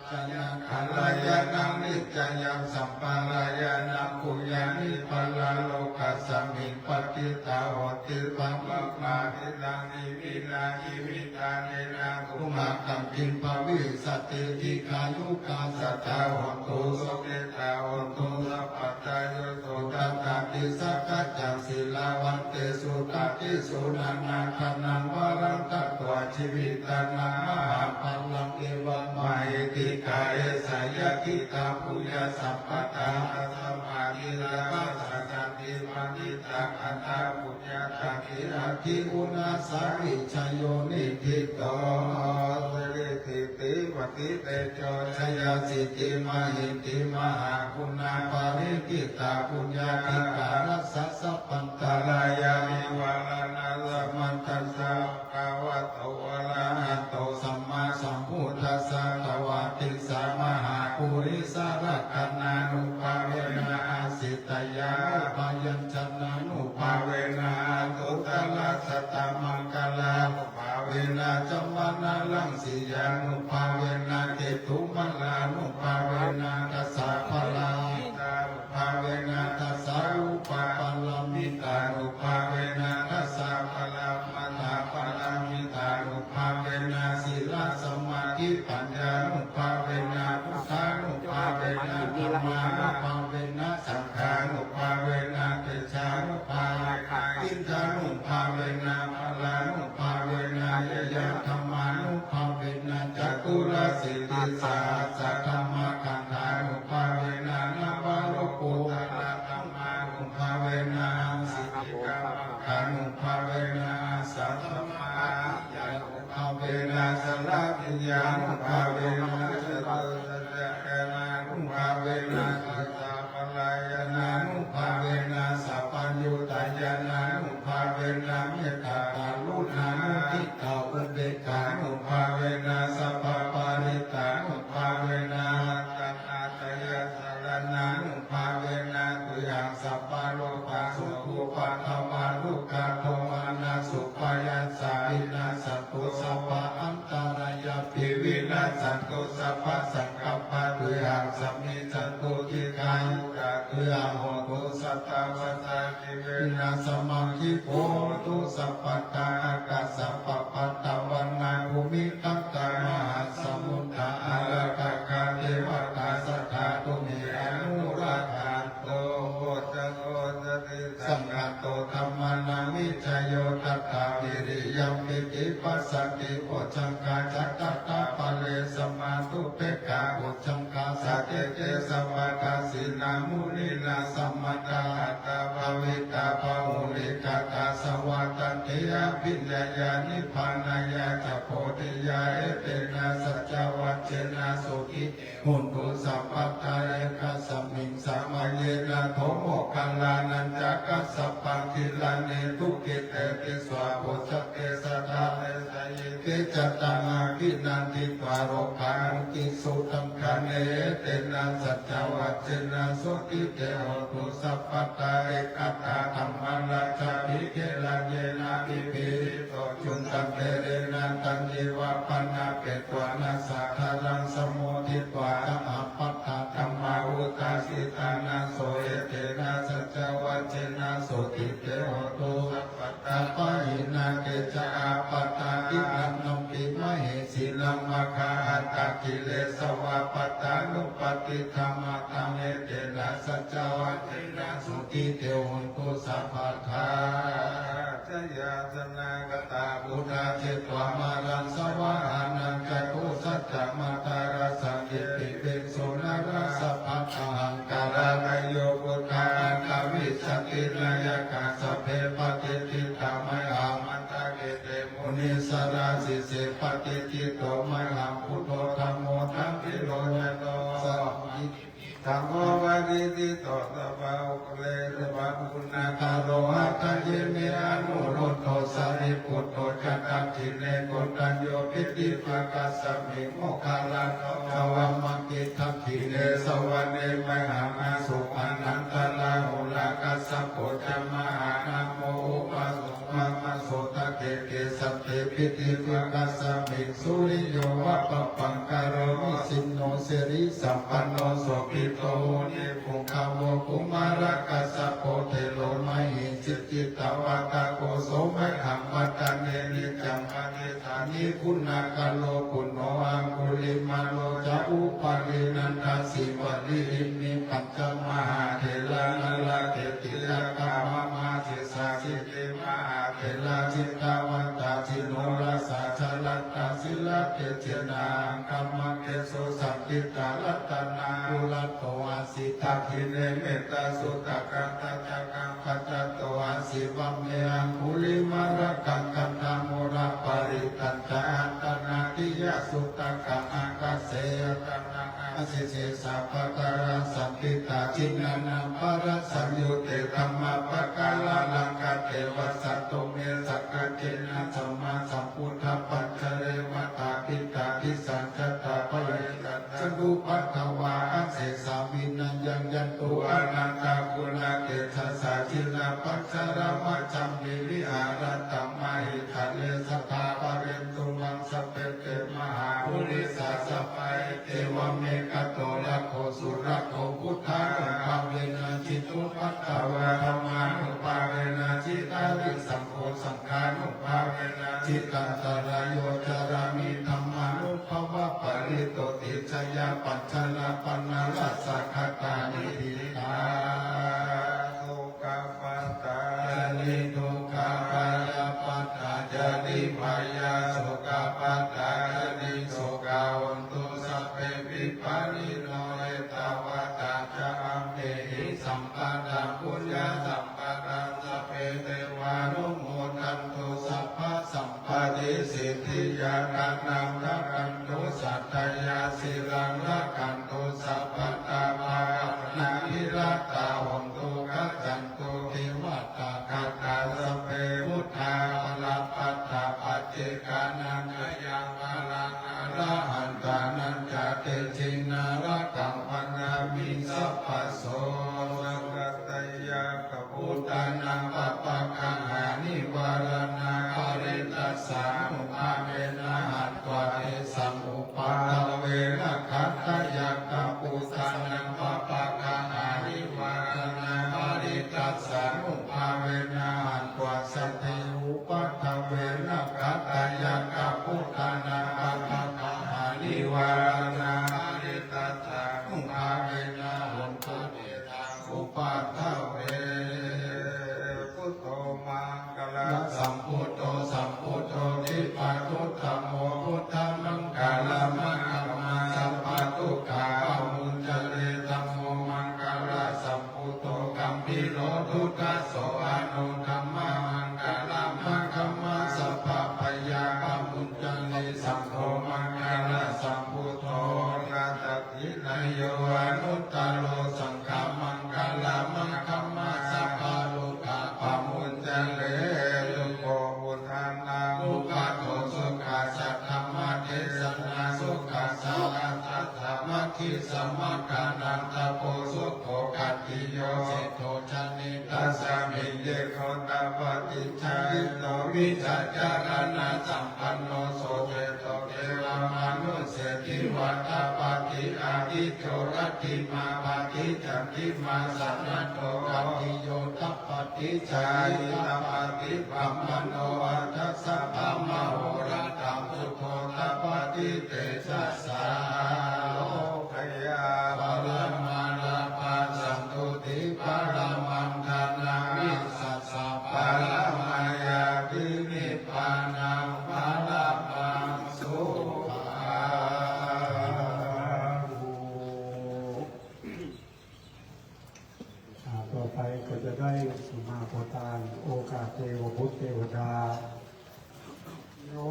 Jaya kalyāṇaṃ nikayaṃ sampadaṃ yānaṃ puññāni paralokasmiṃ patiṭṭhā honti pāpakā. Iminā jīvitā jīvitadānena tumhākaṃ kiṃ bhavissati? Dīghāyukā sadā hontu sukhitā hontu sabbadā. Yo sudaṭṭhapi sakkaccaṃ sīlavantesu tatesu nānādānaṃ varaṃ datvā jīvitadānaṃ mahapphalaṃ evammahiddhikā esa yadidaṃ puññasampadā tasmā dīvā pasassanti paṇḍitā katā puññatā gihāti uṇhissavijayo niṭṭhito. Siridhitimatitejo jayasiddhi mahiddhi mahaguṇā parittā puññādhikārassa sabbantarāya nivāraṇasamatthassa bhagavato arahato sammāsambuddhassa dvattiṃsamahāpurisalakkhaṇānubhāvena asītyānubyañjanānubhāvena aṭṭhuttarasatamaṅgalānubhāvena candamāraṃsiyānubhāvena ketumālānubhāvena dasapārami bhāvena dasarūpaparamitānubhāvena dasaparamatthapāramitānubhāvena sīlasamādhipaññānubhāvena buddhānubhāvena dhammānubhāvena saṅghānubhāvena tejānubhāvena iddhānubhāvena balānubhāvena ñeyyadhammānubhāvena caturāsītisahassadhammakkhandhānubhāvena navalokuttaradhammānubhāvena asītyānubhāvena asaddhammaatthiyānubhāvena sarabhiññānubhāvena catusaccañāṇānubhāvena dasapālañāṇānubhāvena sabbaññutañāṇānubhāvena mettākaruṇāmuditāupekkhānubhāvena sabbaparittā nubhāvena ratanattayasaraṇānubhāvena tuyhaṃ sabbarogasokupaddavadukkhadomanassupāyāsā vinassantu sabbaantarāyāpi vinassantu sabbasaṅkappā tuyhaṃ samijjhantu dīghāyukā tuyhaṃ hotu satavassā jīvena samaṅgiko hotu sabbadā. Ākāsapabbatavanabhūmigaṅgāmahāsamuddā ārakakkhā devatā sadā tumhe anurakkhantu. Bojjhaṅgo satisaṅkhāto dhammānaṃ vicayo tathā vīriyampītipassaddhi bojjhaṅgā ca tathāpare samādhupekkhabojjhaṅ gā sattete sabbadassinā muninā sammadakkhātā bhāvitā bahulīkatā sāvā taddeya abhiññāya nibbānāya ca bodhiyā. Etena saccavajjena sotthi te hontu sabbadā. Ekasmiṃ samaye nātho moggallānañca kassapaṃ gilāne dukkhite disvā bojjhaṅge satta desayi. Te ca taṃ abhinanditvā rogā mucciṃsu taṅkhaṇe. Etena saccavajjena sotthi te hotu sabbadā. Ekadā dhammarājāpi gelaññenābhipīḷito cundattherena taññeva bhaṇāpetvāna sādaraṃ sammoditvā taṃ ābadhā dhammā vuttā Sītānāso etena saccavajjena sotthi te hotu sabbadā. Pahīnā te ca ābādhā tiṇṇannampi mahesinaṃ maggāhatakilesāva pattānuppattidhammataṃ etena saccavajjena sotthi te hotu sabbadā. Jayāsanāgatā buddhā jetvā māraṃ savāhanaṃ catusaccāmatarasaṃ ye piviṃsu narāsabhā. Mahākāraṇīyo buddhā aṭṭhavīsati nāyakā sabbe patiṭṭhitā mayhaṃ matthake te munissarā. Sīse patiṭṭhito mayhaṃ buddho dhammo davilocano saṅgho patiṭṭhito sabbadale sabbaguṇākaro. Hadaye me anuruddho sārīputto ca dakkhiṇe koṇḍañño piṭṭhibhāgasmiṃ moggallāno ca vāmake. Dakkhiṇe savane mayhaṃ āsuṃ ānandarāhulā kassapo ca mahānāmo ubhāsuṃ vāmasotake. Kesante piṭṭhibhāgasmiṃ suriyo va pabhaṅkaro nisinno sirisampanno sobhito munipuṅgavo. Kumārakassapo thero mahesī cittavādako so mayhaṃ vadane niccaṃ patiṭṭhāsi guṇākaro. Puṇṇo aṅgulimālo ca upālī nandasīvalī imī pañca mahātherā nalāṭe tilakā mama. Sesāsīti mahātherā jitavanto jinorasā jalantā sīlatejena aṅgamaṅgesu saṇṭhitā. Ratanaṃ purato āsi dakkhiṇe mettasuttakaṃ dhajaggaṃ pacchato āsi vāme aṅgulimālakaṃ. Khandhamoraparittañca āṭānāṭiyasuttakaṃ ākāse chadanaṃ āsi sesā pākārā saṇṭhitā. Jinā nānāvarasaṃyutte dhammapākāralaṅkate vasato me sakiccena sammāsambuddhapañjare. Vātapittādisañjātā bāhirajjhattupaddavā asesā vinayaṃ yantu anantaguṇatejasā. Jinapañjaramajjhamhi viharantaṃ mahītale sadā pālentu maṃ sabbe te mahāpurisāsabhā. Evaṃ me gāto rakkho surakkho buddhānubhāvena jitupaddavā dhammānubhāvena jitārisaṅgho saṅghānubhāvena jitantarāyo carāmi dhammānubhāvapālito. Tiṇṇannamaṅgalañāṇapālita jayāpañjarapaṇṇarasaṃ āgatāni diṭṭhaṃ dukkhappattā ca niddukkhā bhayappattā ca nibbhayā sokappattā ca nissokā hontu sabbepi pāṇino. Ettāvatā ca amhehi sambhataṃ puññasampadaṃ sabbe devānumodantu sabbasampattisiddhiyā. Dānaṃ dadantu saddhāya sīlaṃ rakkhantu sabbadā bhāvanābhiratā hontu gacchantu devatāgatā. Sabbe buddhā balappattā paccekānañca yaṃ balaṃ arahantānañca tejena rakkhaṃ bandhāmi sabbaso. Saṅghatthayākabhūtānaṃ pāpaggahanivāraṇā parittassānubhāvena hantvā tesaṃ upaddave. Nakkhattayākabhūtānaṃ pāpaggahanivāraṇā parittassānubhāvena hantvā sabbe upaddave. Nakkhattayākabhūtānaṃ pāpaggahanivāraṇā parittassānubhāvena hantvā tesaṃ upaddave. Buddho maṅ galasambuddho sambuddho dvipāduttamo buddhamaṅgalamāgamma sabbadukkhā pamuñcare. Dhammo maṅgalasambuddho gambhīro duddaso anuttamaṃ maṅgalamāgamma sabbabhayā pamuñcare. Saṅgho maṅgalasambuddho ottama dakkhiṇeyyo anuttaro saṅghamaṅgalamāgamma sabbarogā pamuñcare. Sukho buddhānaṃ uppādo sukhā saddhammadesanā sukhā saha saddhammaṃ disamaggānaṃ tapo sukho khattiyo seṭṭho jānita samiṃ ye hotappaṭicca ito vijjācaraṇasampanno so seṭṭho devamanussedi Vātapāti ādijo, rattimābhāti candimā, sanaddho khattiyo tapati, jhāyī tapati brāhmaṇo, atha sabbamahorattaṃ buddho tapati tejasā. Lokayā paramā lābhā, santuṭṭhi paramaṃ dhanaṃ, vissāsa paramā ñāti, nibbānaṃ paramaṃ sukhaṃ. อ่า ต่อไปก็จะได้สมาทานโอกาสเทวบุตรเทวดา Yo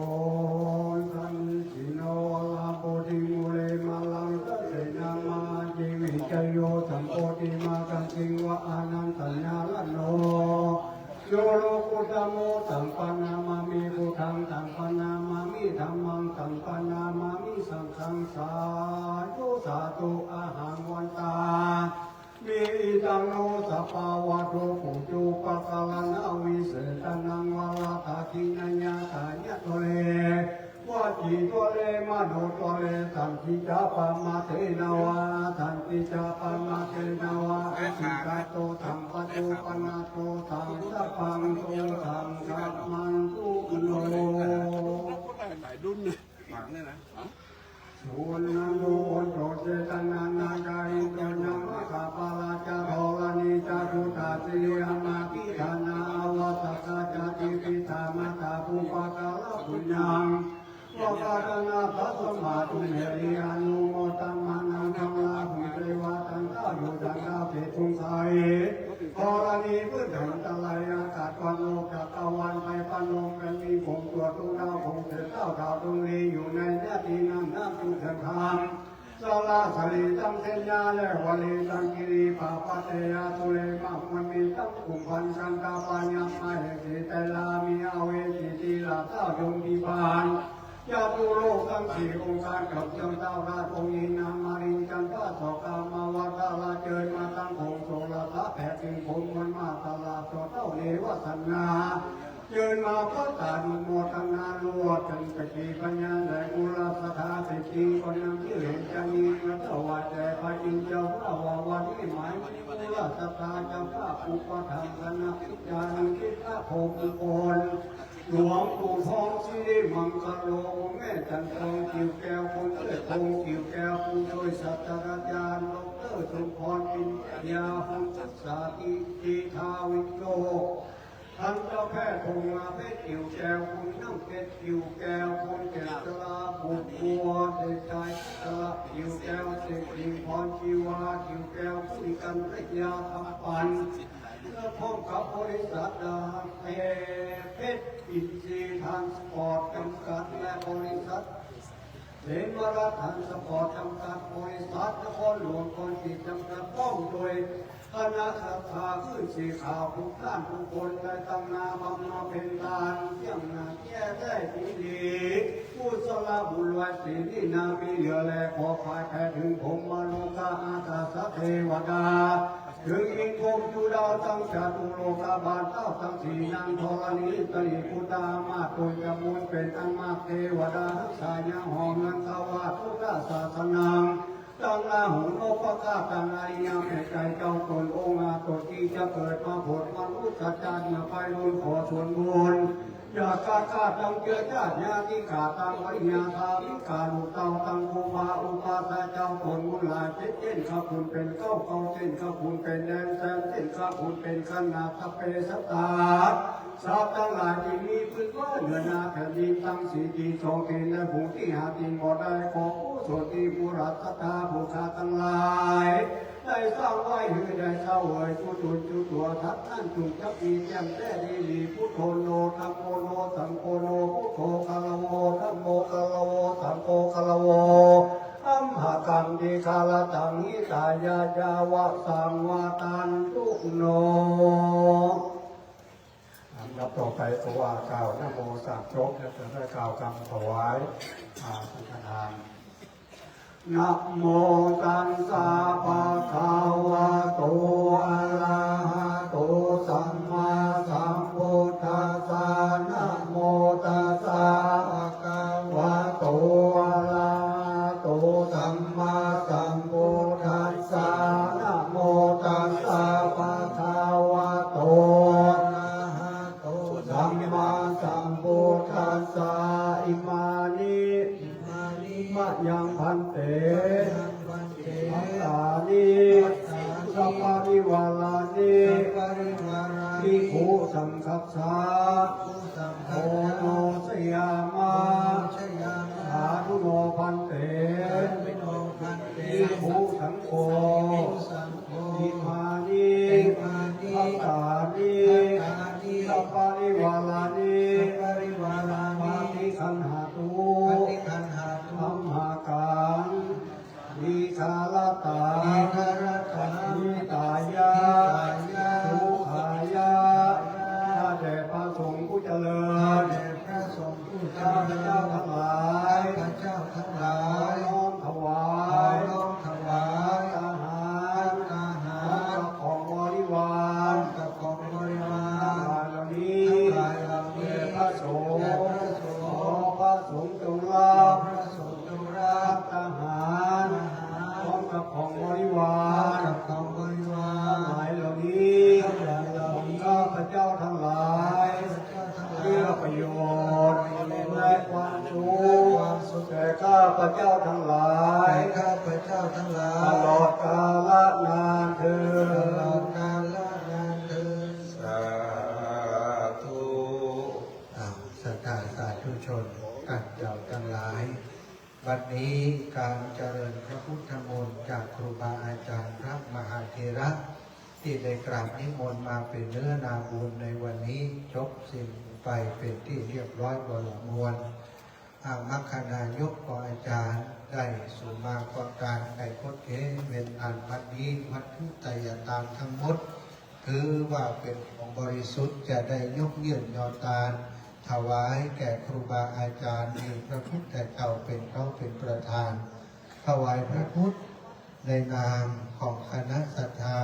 sannisinno varaṃ bodhiṃ mūle, māraṃ dakkhiṇaṃ mahādevaṃ, jaya santoshiva anantajinvaraṇo. Yo lokuttamo taṃ paṇamāmi, buddhaṃ taṃ paṇamāmi, dhammaṃ taṃ paṇamāmi, saṅghaṃ sādhu sādhu ahaṃ vandāmi. Idaṃ no sabbavādo paccupakaraṇaviseṭṭhānaṃ vāradakkhiṇāya, kāyatvāre vacītvāre manotvāre, saddhi ca pamādena vā asaddhi ca pamādena vā, ajjupato sampajuppannā dosaṃ sabbaṃ dosaṃ khamattu no. สุนันโท โอนโต เจตนานาคา อินทโย ยมา คาปาลา จา ธรณี จา ตุตา สิริ อมา ทิฏฐานา อาวาสกา จา ติ ปิตา มาตา ปุปปา การะ ปุญญัง วา กา ตนา ทัสสะ มา ตุ เม หิ อนุ โม ทะ มา นัง คัง ลา ภุ เท วา ทัน ตา ยุ ทัน ตา เศรษฐุง ไทย ธรณี พื้นแผ่น อันตราย อากาศ กลางโลก จักรวาล ไทย บ้าน ลม แผ่นดิน คง ตัว ทุก ดาว คง เศษ เต้า ดาว ดวง ดี อยู่ ใน หน้า ที่ นั่ง น้ำ จุ เดิน ทาง สระ สลี ตัง เสนยา และ วลี ตัง กิริ ปา ปัตเตยา สุเร มะ มณี ตัง กุมภัณฑ์ กันตา ปายา มา เหสี ไตรลา มี อเวจี ตี ลา เต้า ยม พิบาล จตุโลก ตัง สี่ องค์การ กับ เจ้า เต้า ราช องค์ อินท มา ริน จันทรา สอกา มา วัตรา เจิญ มา ตัง คง โสรสะ แผ่ ถึง ผม มน มา ตลาด ต่อ เต้า เนวสัญญา เจิญ มา พัตตานุโมทนา รวม ถึง สกี พยาน และ กุลสถา สิทธิ คน นำ ชื่อ เห็น จะ มี มา ถวาย แด่ พระ อินทร์ เจ้า ข้า ว่า วัน นี้ หมาย มี กุลสถา เจ้า ข้า อุปถัมภ์ คณะ พิจารณา คิด พระ โพ มงคล หลวงปู่ทอง สิริมังคโล องค์แม่จันทอง กิ่วแก้ว คน เลิศพงษ์ กิ่วแก้ว ผู้ช่วย ศาสตราจารย์ ดอกเตอร์ สมพร ปิญญา พงศ์ ศึกษา กิติ ทาวิโชค ทันตแพทย์ พงษ์มา เพชร กิ่วแก้ว คุณ นั่ง เพชร กิ่วแก้ว คุณ เกษรา บุตรบัว เด็กชาย เกษรา กิ่วแก้ว เด็กหญิง พรชีวา กิ่วแก้ว คุณ กัญญา คำปัน และ พร้อมกับ บริษัท ดาเท เพชรอินทรีย์ ทรานสปอร์ต จำกัด และ บริษัท เสมรัตน์ ทรานสปอร์ต จำกัด บริษัท นครหลวง คอนกรีต จำกัด พร้อม โดย คณะศรัทธา คลื่น สีขาว ทุกท่าน ทุกคน ได้ตั้ง หน้า บำเพ็ญ ทาน เยี่ยม หน้า แก้ ได้ ดี ดี กุศลบุญ ไว้ สี นี้ นา มี เหลือ และ ขอ พาย แผ่ ถึง พรหมโลกา อากาศ เทวดา ถึง อินทร์ พรหม จุ ดาว ทั้ง จตุโลกบาล เต้า ทั้ง สี่ นาง ธรณี สรี พุทธา มาตุ จะ บุญ เป็น อัน มาก เทวดา รักษา ยัง ห้อง นั้น ทวา พุทธศาสนัง ตั้ง ราหู นพเก้า ตั้ง อริยะ แม่ ไก่ เจ้า ตน องค์ อา ตน ที่ จะ เกิด มา ผล มนุษย์ ชาติ เมื่อ ไป บุญ ขอ ส่วน บุญ ญาติ ข้า ทั้ง เจื้อ ชาติ ญาติ ข้า ทั้ง ภรรยา สามี ข้า ลูก เต้า ทั้ง ครูบา อุปัชฌาย์ เจ้า ตน บุญ หลาย เจ็ด เส้น ข้า คุณ เป็น เก้า เก้า เส้น ข้า คุณ เป็น แดน แสน เส้น ข้า คุณ เป็น ขนาด สัพเพ สัตตา สัตว์ ทั้ง หลาย ที่ มี พื้น ฟ้า เนื้อ นา แผ่นดิน ทั้ง สี่ ทิศ สอง ทิศ และ ภูมิ ที่ ห้า ทิศ หมด ได้ ขอ กุศล ที่ ผู้ รัก ศรัทธา ผู้ ข้า ทั้ง หลาย ได้ สร้าง ไว้ หื้อ ได้ เสวย จุ ตน จุ ตัว สัตว์ นั้น จุ่ง จัก มี แจ่มแจ้ง ดี ดี พุทโธ โน ธัมโม โน สังโฆ โน พุทโธ คารโว ธัมโม คารโว สังโฆ คารโว อัมหะกัง ทีฆะรัตตัง หิตายะ ยะวะ สัง วัตตันตุ โน ลำดับต่อไปก็ว่ากล่าวนะโมสามจบ แล้วจะได้กล่าวคำถวาย อ่า สังฆทาน Namo tassa bhagavato arahato sammāsambuddhassa. Namo tassa bhagavato arahato saparivārāni saparivārāni bhikkhusaṅghassa bhikkhusaṅghassa oṇojayāma oṇojayāma sādhu no bhante sādhu no bhante bhikkhusaṅgho bhikkhusaṅgho imāni imāni bhattāni bhattāni saparivārāni saparivārāni paṭiggaṇhātu paṭiggaṇhātu amhākaṃ dīgharattaṃ dīgharattaṃ hitāya hitāya sukhāya sukhāya ข้าแต่พระสงฆ์ผู้เจริญ ข้าแต่พระสงฆ์ผู้เจริญ ข้าพเจ้าทั้งหลาย ข้าพเจ้าทั้งหลาย ขอน้อมถวาย ขอน้อมถวาย ภัตตาหาร ภัตตาหาร พร้อมกับของบริวาร พร้อมกับของบริวาร ทั้งหลายเหล่านี้ ทั้งหลายเหล่านี้ แด่พระสงฆ์ แด่พระสงฆ์ ขอพระสงฆ์จงรับ ขอพระสงฆ์ จงรับ ภัตตาหาร ภัตตาหาร พร้อมกับของบริวาร พร้อมกับของบริวาร ทั้งหลายเหล่านี้ ทั้งหลายเหล่านี้ ข้าพเจ้าทั้งหลาย ข้าพเจ้าทั้งหลาย เพื่อประโยชน์ เพื่อประโยชน์ และความสุข และความสุข แก่ข้าพเจ้าทั้งหลาย แก่ข้าพเจ้าทั้งหลาย ตลอดกาลนานเทอญ ตลอดกาลนานเทอญ สาธุ อ้าว ศรัทธาสาธุชน ท่านเจ้าทั้งหลาย บัดนี้การเจริญพระพุทธมนต์จากครูบาอาจารย์พระมหาเถระ ที่ได้กราบนิมนต์มาเป็นเนื้อนาบุญในวันนี้ จบสิ้นไปเป็นที่เรียบร้อยบริบูรณ์ อามัคคนายกก็อาจารย์ได้สู่มาประการในกฎเกณฑ์เว้นอันบัดนี้วัตถุไตรยตามทั้งหมด ถือว่าเป็นของบริสุทธิ์ จะได้ยกยื่นยอตาน ถวายแก่ครูบาอาจารย์ มีพระพุทธเจ้าเป็นพระเป็นประธาน ถวายพระพุทธ ในนามของคณะศรัทธา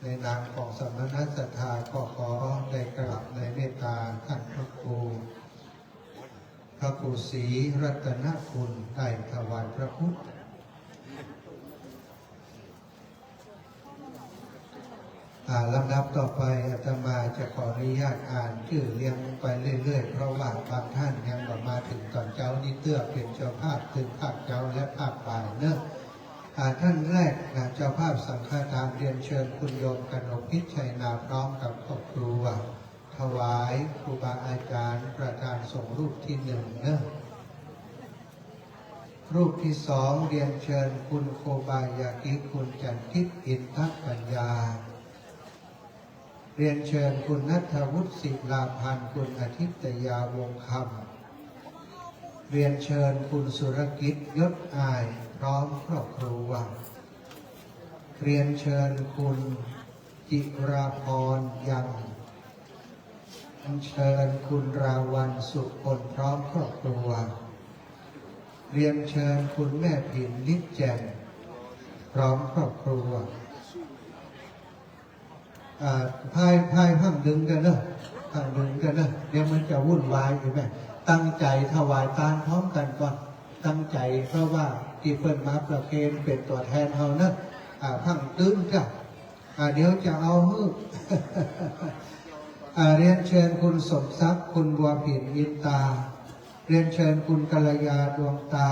ในนามของสมณศรัทธา ก็ขอได้กราบในเมตตาท่านพระครู พระครูศรีรัตนคุณได้ถวายพระพุทธ อ่า ลำดับต่อไปอาตมาจะขออนุญาตอ่านชื่อเรียงไปเรื่อยๆ เพราะว่าบางท่านยังบ่มาถึงตอนเจ๊า นี้เตื้อเป็นเจ้าภาพถึงภาคเจ๊าและภาคบ่ายเนอะ อ่า ท่านแรกนะ เจ้าภาพสังฆทาน เรียนเชิญคุณโยมกนกพิชชัยนาพร้อมกับครอบครัว ถวายครูบาอาจารย์ประธานสงฆ์รูปที่หนึ่งเนอะ รูปที่สอง เรียนเชิญคุณโคบายากิ คุณจันทิพย์ อินทปัญญา เรียนเชิญคุณณัฐวุฒิ ศิลาพันธ์ คุณอาทิตยา วงศ์คำ เรียนเชิญคุณสุรกิจ ยศอาย พร้อมครอบครัว เรียนเชิญคุณจิราพร ยัง เรียนเชิญคุณราวัลย์ สุพล พร้อมครอบครัว เรียนเชิญคุณแม่ผิน นิจแจ่ม พร้อมครอบครัว อ่า พาย พาย พังดึงกันเนอะ พังดึงกันเนอะ เดี๋ยวมันจะวุ่นวายอีกแม่ ตั้งใจถวายตานพร้อมกันก่อน ตั้งใจ เพราะว่าที่เปิ้นมาประเคนเป็นตัวแทนเฮาเนอะ อ่า พังดึงจ้ะ อ่า เดี๋ยวจะเอาหื้อ อ่า เรียนเชิญคุณสมศักดิ์ คุณบัวผิน อินตา เรียนเชิญคุณกัลยา ดวงตา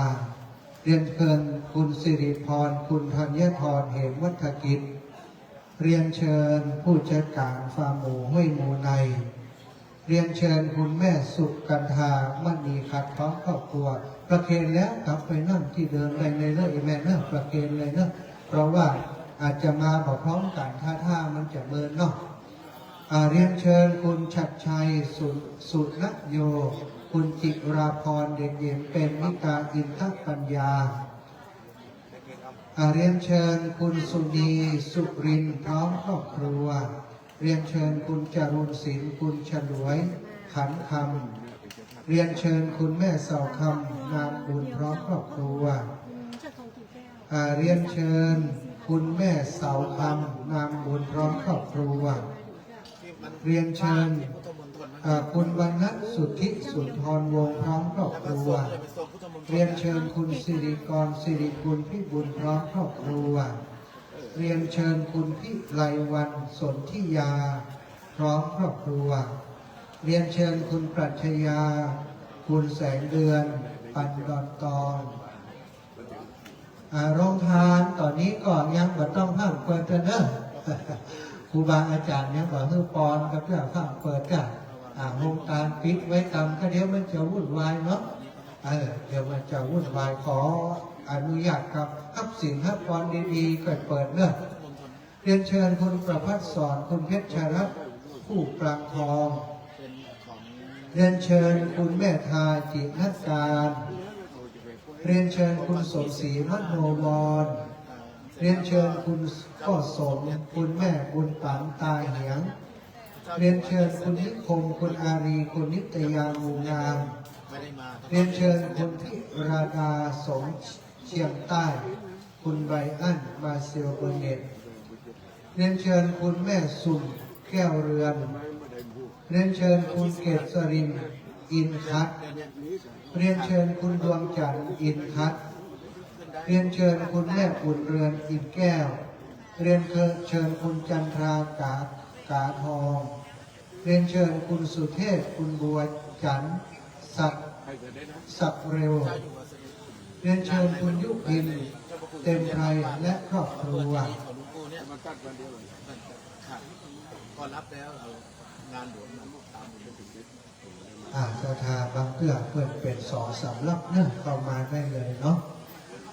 เรียนเชิญคุณสิริพร คุณธัญทร เหมวัฒกิจ เรียนเชิญผู้จัดการฟาร์มหมูห้วยหมูใน เรียนเชิญคุณแม่สุกันธา มณีขัด พร้อมครอบครัว ประเคนแล้วกลับไปนั่งที่เดิมได้เลยเนอะ อีแม่เนอะ ประเคนเลยเนอะ เพราะว่าอาจจะมาบ่พร้อมกัน ถ้า ถ้ามันจะเมินเนาะ อ่า เรียนเชิญคุณชัดชัย สุ สุนโย คุณจิราพร เด็กหญิงเปรมมิกา อินทปัญญา อ่า เรียนเชิญคุณสุนี สุรินทร์ พร้อมครอบครัว เรียนเชิญคุณจรูญศิลป์ คุณฉลวย ขันคำ เรียนเชิญคุณแม่เสาคำ นามบุญ พร้อมครอบครัว อ่า เรียนเชิญคุณแม่เสาคำ นามบุญ พร้อมครอบครัว เรียนเชิญ อ่า คุณวรรณสุทธิสุนทรวงศ์ พร้อมครอบครัว เรียนเชิญคุณสิริกร สิริกุลพิบูล พร้อมครอบครัว เรียนเชิญคุณพิไลวรรณ สนธิยา พร้อมครอบครัว เรียนเชิญคุณปรัชญา คุณแสงเดือน ปันดอนตอง อ่า โรงทานตอนนี้ก็ยังบ่ต้องพร่ำเปิดเด้อ ครูบาอาจารย์ยังบ่หื้อปอนก็เพื่อพร่ำเปิดจ้ะ อ่า โรงทานปิดไว้ตามก็เดี๋ยวมันจะวุ่นวายเนาะ เออ เดี๋ยวมันจะวุ่นวาย ขออนุญาตครับ รับศีลรับปอนดีๆ ก็เปิดเด้อ เรียนเชิญคุณประภัสสร คุณเพชรรัตน์ ผู้ปรางทอง เรียนเชิญคุณแม่ทาจิตนักการ เรียนเชิญคุณสมศรีมโนวร เรียนเชิญคุณพ่อสม คุณแม่บุญปังตาเหียง เรียนเชิญคุณนิคม คุณอารี คุณนิตยามูงาม เรียนเชิญคุณพิราดาสงเชียงใต้ คุณไบรอัน มาเซลเบอร์เน็ต เรียนเชิญคุณแม่สุมแก้วเรือน เรียนเชิญคุณเกษริน อินทัศน์ เรียนเชิญคุณดวงจันทร์ อินทัศน์ เรียนเชิญคุณแม่อุ่นเรือน อินแก้ว เรียนเชิญคุณจันทรา กา กาทอง เรียนเชิญคุณสุเทพ คุณบัวจันทร์ ศักดิ์ ศักดิ์เร็ว เรียนเชิญคุณยุพิน เต็มไพร และครอบครัว ก็รับแล้ว เอางานหลวงมาตาม อ่า ศรัทธาบางเตื้อเปิ้นเป็นสองสำรับเนาะ เข้ามาได้เลยเนาะ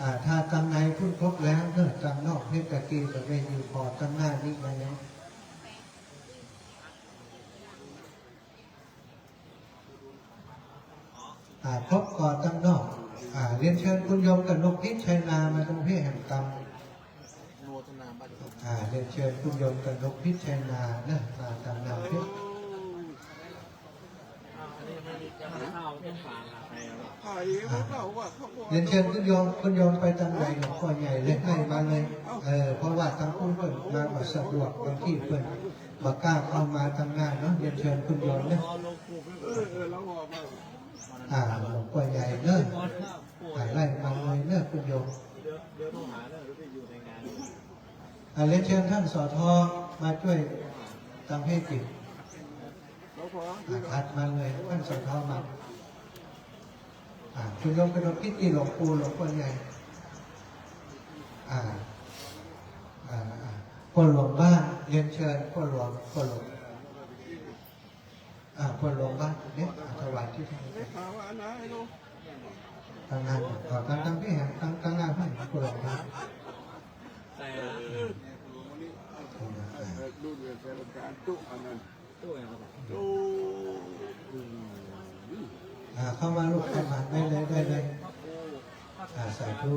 อ่า ถ้าตังในพุ้นครบแล้วเนาะ ตังนอกเฮดตะกี้ก็ได้อยู่พอตังหน้านี้มาแล้ว อ่า ครบก็ตังนอก อ่า เรียนเชิญคุณโยมกนกพิชชัยนามาตรงเพศแห่งกรรม อ่า เรียนเชิญคุณโยมกนกพิชชัยนานะ มาตามนามเพศ เรียนเชิญคุณโยม คุณโยมไปทางไหนหลวงพ่อใหญ่เลย ให้มาเลย เออ เพราะว่าทางคุณเปิ้นมาบ่สะดวก บางทีเปิ้นบ่กล้าเข้ามาทางหน้าเนาะ เรียนเชิญคุณโยมนะ อ่า หลวงพ่อใหญ่เนาะ อ่า ไล่มาเลยเนาะคุณโยม อ่า เรียนเชิญท่านสอทอมาช่วยทางเพศจิต อ่า ถัดมาเลย ท่านสอทอมา อ่า คุณโยมกนกพิช หลวงปู่ หลวงพ่อใหญ่ อ่า อ่า อ่า พ่อหลวงบ้าน เรียนเชิญพ่อหลวง พ่อหลวง อ่า พ่อหลวงบ้านเนี่ย อ่า ถวายที่ท่าน ได้ข่าวว่าอันไหนลูก ทางงาน ขอทาง ทางที่แห่ง ทาง ทางงานให้พ่อหลวงบ้าน แต่ อ่า ลูกเรียนเป็นการจุอันนั้น ตู้ไงครับผม ตู้ อ่า เข้ามาลูก เข้ามา ได้เลย ได้เลย อ่า สาธุ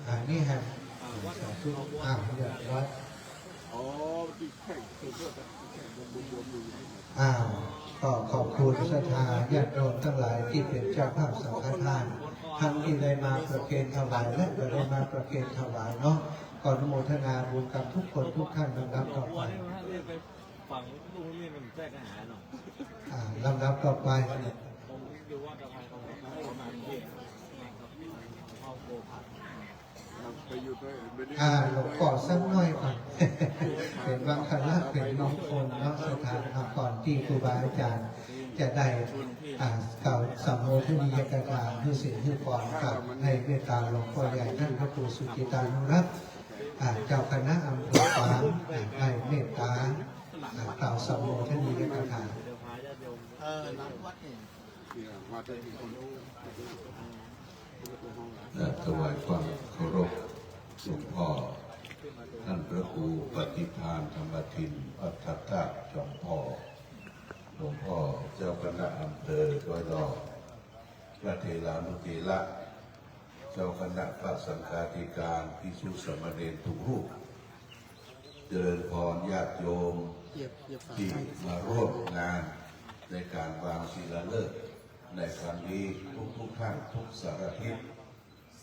อ่า นี่ฮะ อ่า สาธุ อ่า เรียบร้อย อ๋อ ที่แข่งตัวเพื่อนที่แข่งบนบนบนบน อ้าว ก็ขอบคุณศรัทธาญาติโยมทั้งหลายที่เป็นเจ้าภาพสังฆทาน ทั้งที่ได้มาประเคนถวายและบ่ได้มาประเคนถวายเนาะ ก็อนุโมทนาบุญกับทุกคนทุกท่าน ลำดับต่อไป ฝั่งลูกนี่มันแทรกอาหารเนาะ อ่า ลำดับต่อไป ผมอยู่วัดอภัยเขาประมาณที่เข้าโกผัด อ่า หลวงพ่อสักหน่อยก่อน เป็นมังคละ เป็นมงคลเนาะ ศรัทธา อ่า ก่อนที่ครูบาอาจารย์จะได้ อ่า กล่าวสัมโมทนียกถา หื้อศีลหื้อพรกับ ให้เมตตาหลวงพ่อใหญ่ท่านพระครูสุจิตานุรักษ์ อ่า เจ้าคณะอำเภอฝาง อ่า ให้เมตตา อ่า กล่าวสัมโมทนียกถา เออ หลังวัดนี่ เอ่อ ถวายความเคารพหลวงพ่อ ท่านพระครูปฏิภาณธรรมทิน พัทธัตถะจอมพ่อ หลวงพ่อเจ้าคณะอำเภอดอยหล่อ พระเถรานุเถระ เจ้าคณะพระสังฆาธิการ ภิกษุสามเณรทุกรูป เจริญพรญาติโยมที่มาร่วมงานในการวางศิลาฤกษ์ในครั้งนี้ทุกๆท่านทุกสารทิศ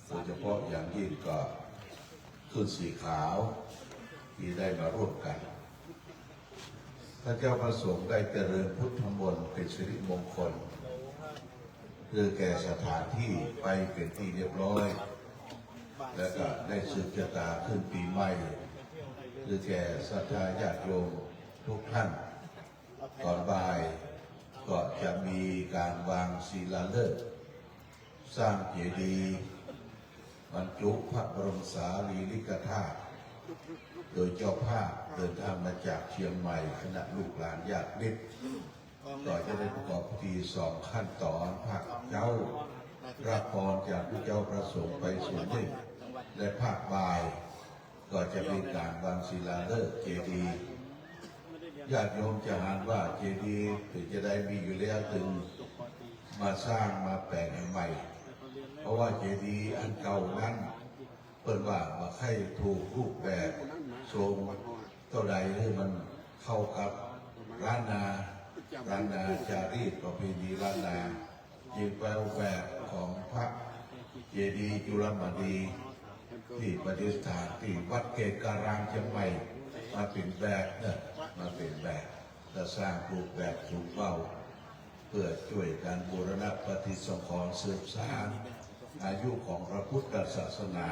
โดยเฉพาะอย่างยิ่งก็ขึ้นสีขาวที่ได้มาร่วมกัน พระเจ้าประสงค์ได้เจริญพุทธมนต์เป็นสิริมงคล คือแก่สถานที่ไปเป็นที่เรียบร้อย และก็ได้สืบชะตาขึ้นปีใหม่ คือแก่ศรัทธาญาติโยมทุกท่าน ตอนบ่ายก็จะมีการวางศิลาฤกษ์ สร้างเจดีย์ เ บรรจุพระบรมสารีริกธาตุ โดยเจ้าภาพเดินทางมาจากเชียงใหม่ คณะลูกหลานญาติมิตร ก็จะได้ประกอบพิธีสองขั้นตอน ภาคเช้ารับพรจากพระเจ้าพระสงฆ์ไปส่วนหนึ่ง และภาคบ่าย ก็จะมีการวางศิลาฤกษ์เจดีย์ ญาติโยมจะหันว่าเจดีย์เป็นจะได้มีอยู่แล้ว จึงมาสร้างมาแปลงให้ใหม่ เพราะว่าเจดีย์อันเก่านั้น เปิ้นว่าบ่ใค่ถูกรูปแบบทรงเท่าใด ให้มันเข้ากับล้านนา ล้านนาจารีตประเพณีล้านนา จึงไปเอาแบบของพระเจดีย์จุลมณี ที่ประดิษฐานที่วัดเกตการามเชียงใหม่ มาเป็นแบบเนอะ มาเป็นแบบ และสร้างรูปแบบสูงเบา เพื่อช่วยกันบูรณะปฏิสังขรณ์สืบสานอายุของพระพุทธศาสนา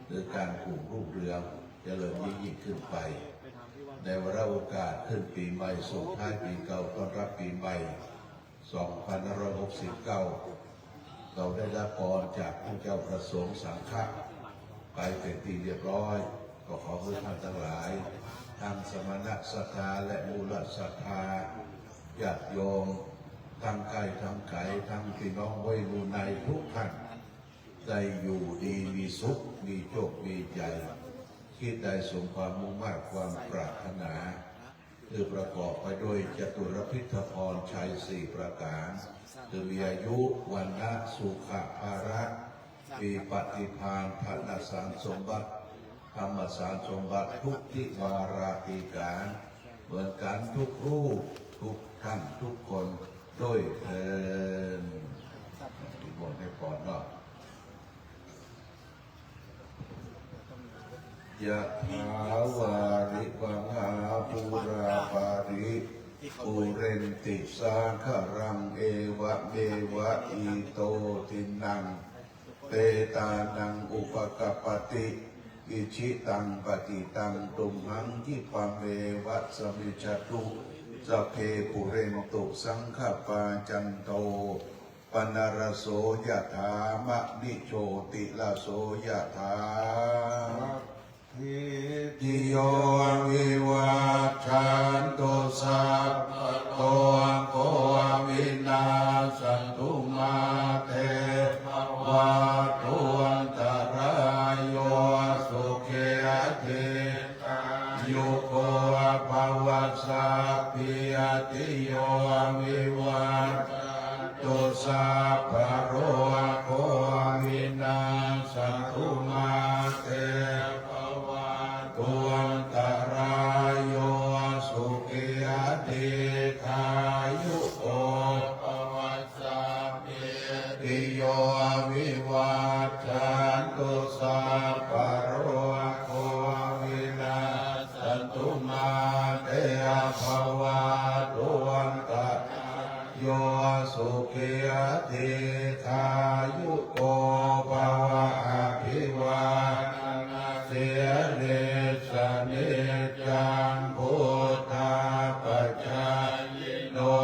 หรือการกุ่งรุ่งเรืองเจริญยิ่งๆขึ้นไป ในวาระโอกาสขึ้นปีใหม่ส่งท้ายปีเก่าต้อนรับปีใหม่ สองพันห้าร้อยหกสิบเก้า เราได้รับพรจากพระเจ้าพระสงฆ์สังฆะไปเป็นที่เรียบร้อย ก็ขอให้ท่านทั้งหลาย ทั้งสมณะศรัทธาและมูลศรัทธา ญาติโยม ทั้งใกล้ทั้งไกล ทั้งพี่น้องไว้มูในทุกท่าน ได้อยู่ดีมีสุข มีโชคมีชัย คิดได้สมความมุ่งมาดความปรารถนา คือประกอบไปด้วยจตุรพิธพรชัยสี่ประการ คือมีอายุ วรรณะ สุขะ พละ มีปฏิภาณ ธนสารสมบัติ ธรรมสารสมบัติ ทุกทิวาราธิการ เหมือนกันทุกรูป ทุกท่าน ทุกคนด้วยเทอญ นิมนต์ให้พรเนาะ Yathā vārivahā pūrā paripūrenti sāgaraṃ, evameva ito dinnaṃ petānaṃ upakappati. Icchitaṃ patthitaṃ tumhaṃ khippameva samijjhatu. Sabbe pūrentu saṅkappā, cando pannaraso yathā, maṇi jotiraso yathā. Sabbītiyo vivajjantu, sabbarogo vinassatu, mā te bhavatvantarāyo, sukhī dīghāyuko bhava. Sabbītiyo vivajjantu, sabbarogo vinassatu, mā te bhavatvantarāyo, sukhī dīghāyuko bhava. Sabbītiyo vivajjantu, sabbarogo vinassantu, mā te bhavatvantarāyo, sukhī dīghāyuko bhava. Abhivādanasīlissa niccaṃ vuḍḍhāpacāyino,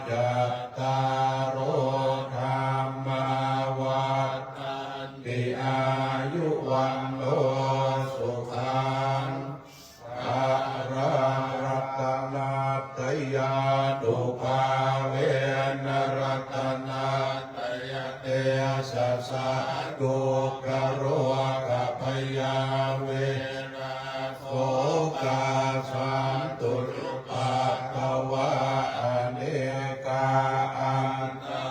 cattāro dhammā vaḍḍhanti, āyu vaṇṇo sukhaṃ balaṃ. Ratanattayānubhāvena ratanattayatejasā, dukkharogabhayā verā sokā sattu cupaddavā, anekā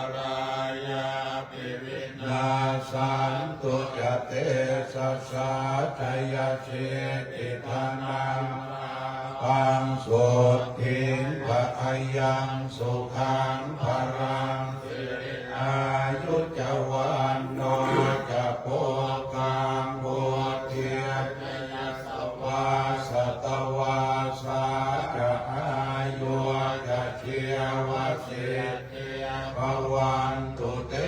antarāyāpi vinassantu ca tejasā. Jayasiddhi dhanaṃ lābhaṃ, sotthi bhāgyaṃ sukhaṃ balaṃ, siri āyu ca vaṇṇo ca, bhogaṃ vuḍḍhī ca yasavā, satavassā ca āyū ca, jīvasiddhī bhavantu te.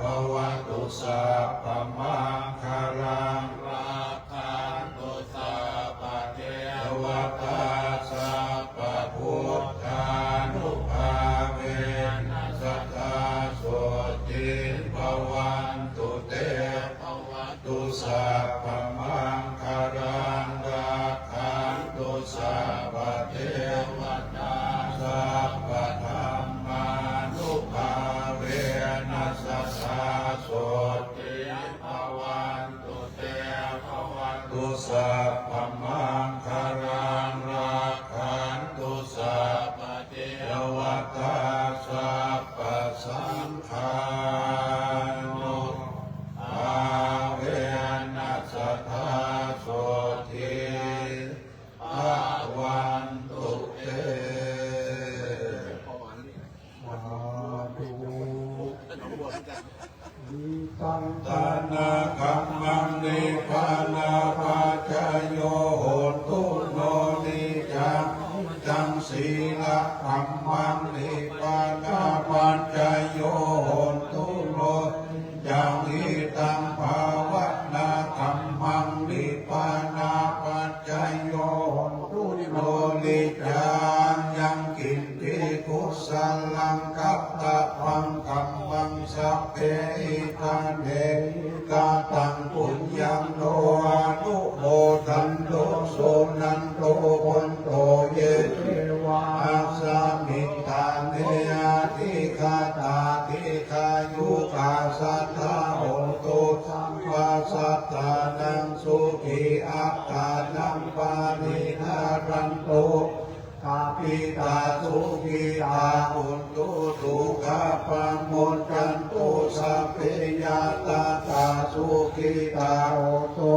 Bhavatu sabbamaṅgalaṃ, rakkhantu sabbadevatā, sabbabuddhānubhāvena, Santanakammaṃ nibbānapaccayo hotu no niccaṃ. Niccaṃ sīlakammaṃ nibbānapaccayo hotu no niccaṃ. Hitaṃ bhāvanākammaṃ nibbānapaccayo hotu no niccaṃ. Yaṃ kiñ ci kusalaṃ katabbaṃ kammaṃ sabbe idha me kataṃ puññaṃ no anumodantu suṇantu bhonto ye devā asmiṃ ṭhāne adhigatā dīghāyukā sadā hontu sabbasattānaṃ sukhī attānaṃ pariharantu. Sabbe sattā sukhitā hontu dukkhā pamuccantu. Sabbe ñātakā sukhitā hontu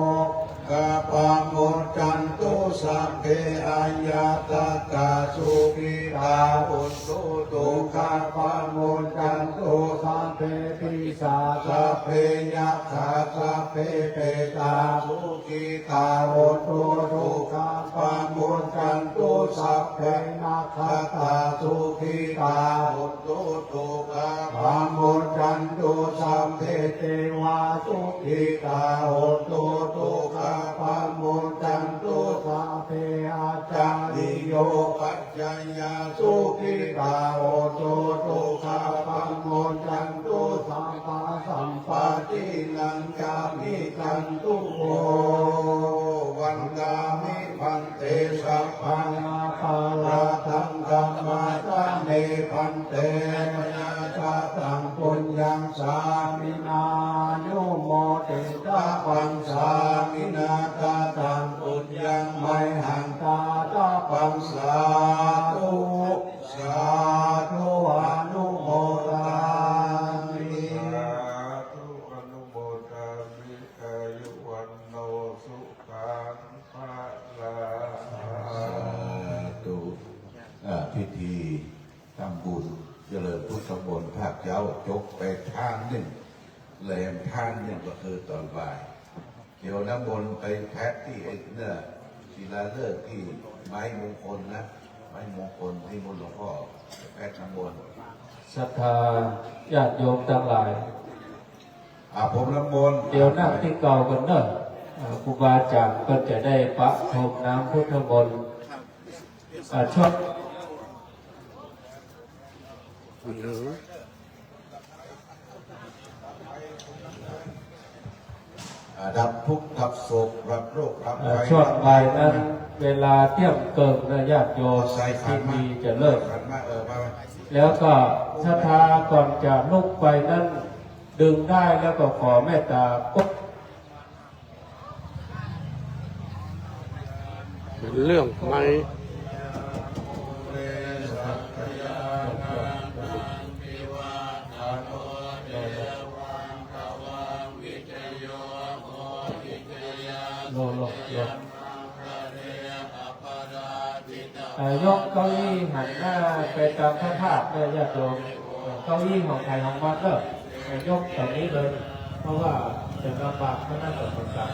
dukkhā pamuccantu. Sabbe aññātakā sukhitā hontu dukkhā pamuccantu. Sabbe pisā sabbe yakkhā sabbe petā sukhitā hontu dukkhā pamuccantu. Sabbe nakkhattā sukhitā hontu dukkhā pamuccantu. Sabbe devā sukhitā hontu dukkhā pamuccantu. Sabbe ācariyupajjhāyā sukhitā hontu dukkhā pamuccantu. Sabbasampattīnaṃ samijjhantu vo. Vandāmi bhante sabbaṃ aparādhaṃ khamatha me bhante. Mayā kataṃ puññaṃ sāminā anumoditabbaṃ, sāminā kataṃ puññaṃ mayhaṃ dātabbaṃ. Sādhu sādhu anumodāmi. Sādhu anumodāmi. Āyu vaṇṇo sukhaṃ balaṃ. สาธุ อ่า พิธีทำบุญเจริญพุทธมนต์ภาคเช้าจบไปทานหนึ่ง แหลมทานหนึ่งก็คือตอนบ่าย เดี๋ยวน้ำมนต์ไปแพ็คที่ไอ้เนี่ย ศิลาฤกษ์ที่ไม้มงคลนะ ไม้มงคลที่มนต์หลวงพ่อไปแพ็คน้ำมนต์ ศรัทธาญาติโยมทั้งหลาย อาบผมน้ำมนต์ เดี๋ยวนั่งที่เก่ากันเนอะ อ่า ครูบาอาจารย์ก็จะได้ประพรมน้ำพุทธมนต์ อ่า ช่วง อ่า ดับทุกข์ดับโศกดับโรคดับภัย อ่า ช่วงบ่ายนั้น เวลาเที่ยงเกินนะ ญาติโยม เอาใส่ขันมา ที่มีจะเลิก ขันมา เออ มา แล้วก็ศรัทธาก่อนจะลุกไปนั้น ดึงได้แล้วก็ขอเมตตากด เป็นเรื่องไหม โลโลโล เอ่อ ยกเก้าอี้หันหน้าไปตามพระธาตุด้วย ญาติโยม เอ่อ เก้าอี้ของใครของมันเนอะ เอ่อ ยกแถวนี้เลย เพราะว่าจะลำบากคณะสงฆ์ต่าง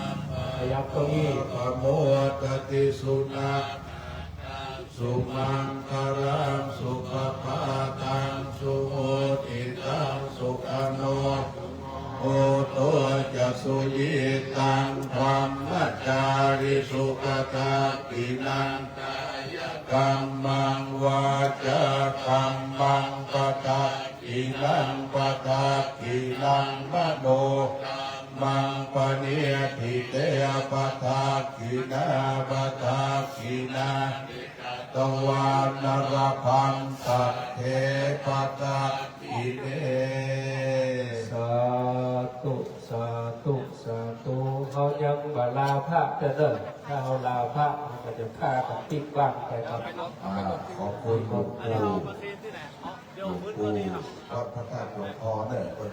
ๆ ขยับเก้าอี้ Pamodati sunakkhattaṃ sumaṅgalaṃ supabhātaṃ suhuṭṭhitaṃ sukhaṇo sumuhutto ca suyiṭṭhaṃ brahmacārisu. Padakkhiṇaṃ kāyakammaṃ vācākammaṃ padakkhiṇaṃ padakkhiṇaṃ manokammaṃ paṇidhī te padakkhiṇā padakkhiṇāni katvāna labhantatthe padakkhiṇe. สาธุ สาธุ สาธุ เฮายังบ่ลาพระเด้อ ถ้าเฮาลาพระมันก็จะพากันปิ๊กบ้านไปครับ อ่า ขอบคุณหลวงปู่ หลวงปู่วัดพระธาตุหลวงพ่อเนี่ย เพิ่น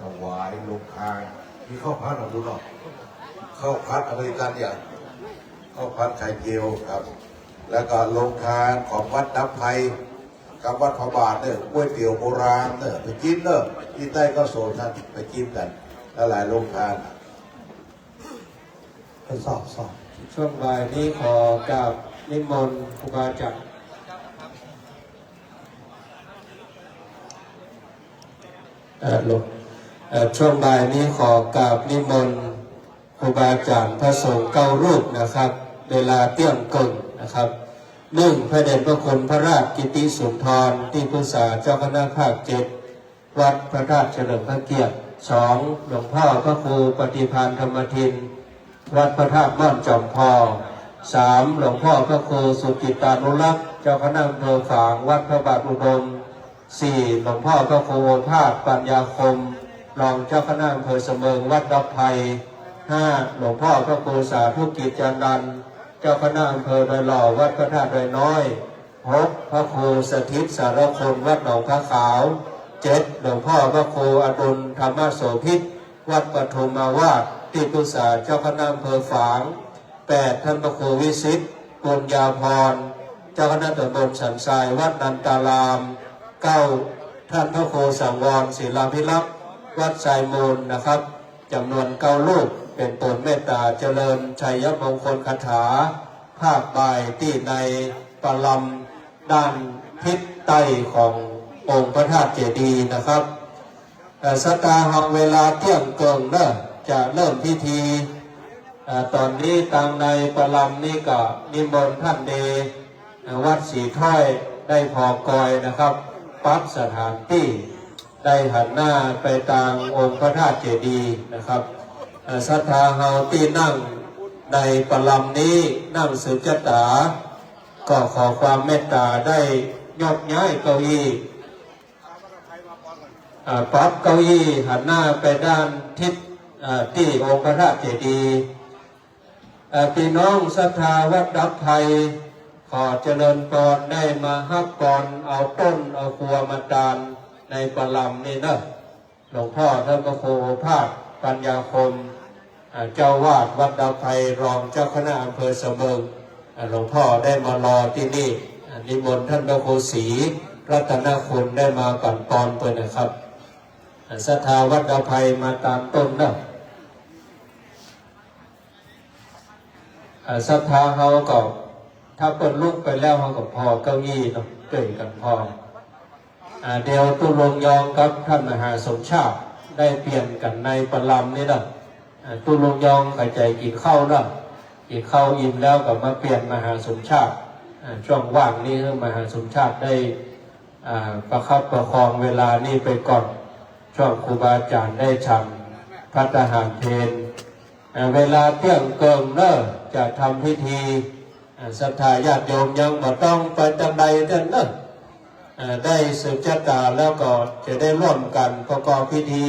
ถวายโรงทาน มีข้าวผัดของบุญเนาะ ข้าวผัดอเมริกันเนี่ย ข้าวผัดไข่เจียวครับ แล้วก็โรงทานของวัดน้ำไพร กับวัดพระบาทเนี่ยก๋วยเตี๋ยวโบราณเนี่ยไปกินเนอะที่ใต้ก็โสธรไปกินกันหลายๆโรงทาน ทดสอบสอบ ช่วงบ่ายนี้ขอกราบนิมนต์ครูบาอาจารย์ เอ่อหลวง เอ่อช่วงบ่ายนี้ขอกราบนิมนต์ครูบาอาจารย์พระสงฆ์เก้ารูปนะครับ เวลาเที่ยงครึ่งนะครับ หนึ่ง พระเดชพระคุณพระราชกิติสุนทร ที่ปรึกษาเจ้าคณะภาคเจ็ด วัดพระธาตุเฉลิมพระเกียรติ สอง หลวงพ่อพระครูปฏิภาณธรรมทิน วัดพระธาตุม่อนจอมพอ สาม หลวงพ่อพระครูสุจิตตานุรักษ์ เจ้าคณะอำเภอฝาง วัดพระบาทอุดม สี่ หลวงพ่อพระครูโอภาสปัญญาคม รองเจ้าคณะอำเภอเสมิง วัดดอกไผ่ ห้า หลวงพ่อพระครูสาธุกิจจานันท์ เจ้าคณะอำเภอดอยหล่อ วัดพระธาตุดอยน้อย หก พระครูสถิตสารคล วัดหนองพระขาว เจ็ด หลวงพ่อพระครูอดุลธรรมโสภิต วัดปทุมมาวาด ที่ปรึกษาเจ้าคณะอำเภอฝาง แปด ท่านพระครูวิสิต ปุญญาภรณ์ เจ้าคณะตำบลสันทราย วัดนันตาราม เก้า ท่านพระครูสังวร ศิลาภิรักษ์ วัดทรายมูลนะครับ จำนวนเก้ารูป เป็นโปรดเมตตาเจริญชัยมงคลคาถา ภาคบ่ายที่ในประลำด้านทิศใต้ขององค์พระธาตุเจดีย์นะครับ เอ่อศรัทธาเฮาเวลาเที่ยงครึ่งเนอะ จะเริ่มพิธี เอ่อตอนนี้ทางในประลำนี้ก็นิมนต์ท่านเณร เอ่อวัดสีถ้อยได้พอกอยนะครับ ปรับสถานที่ ได้หันหน้าไปทางองค์พระธาตุเจดีย์นะครับ เอ่อศรัทธาเฮาที่นั่งในประลำนี้ นั่งสืบชะตา ก็ขอความเมตตาได้ยกย้ายเก้าอี้ อ่าปรับเก้าอี้หันหน้าไปด้านทิศ อ่าที่องค์พระธาตุเจดีย์ อ่าพี่น้องศรัทธาวัดดับภัย ขอเจริญพร ได้มาฮับพร เอาต้นเอาครัวมาตานในประลำนี่เนอะ หลวงพ่อท่านพระครูโอภาสปัญญาคม อ่าเจ้าวาดวัดดับภัย รองเจ้าคณะอำเภอเสมิง อ่าหลวงพ่อได้มารอที่นี่ อ่านิมนต์ท่านพระครูศรีรัตนคุณได้มาปันปอนเปิ้นนะครับ อ่าศรัทธาวัดดับภัยมาตานต้นเนอะ อ่าศรัทธาเฮาก็ ถ้าเปิ้นลุกไปแล้วเฮาก็พอเก้าอี้เนาะ ช่วยกันพอ อ่าเดี๋ยวตุ๊ลุงยองกับท่านมหาสมชาติได้เปลี่ยนกันในประลำนี่เนาะ อ่าตุ๊ลุงยองเข้าใจกินข้าวเนาะ กินข้าวอิ่มแล้วก็มาเปลี่ยนมหาสมชาติ อ่าช่วงว่างนี้ให้มหาสมชาติได้ อ่าประคับประคองเวลานี้ไปก่อน ช่วงครูบาอาจารย์ได้ฉันภัตตาหารเพล อ่าเวลาเที่ยงครึ่งเนอะ จะทำพิธี อ่าศรัทธาญาติโยมยังบ่ต้องไปทางใดเด้อเนอะ อ่าได้สืบชะตาแล้วก็จะได้ร่วมกันประกอบพิธี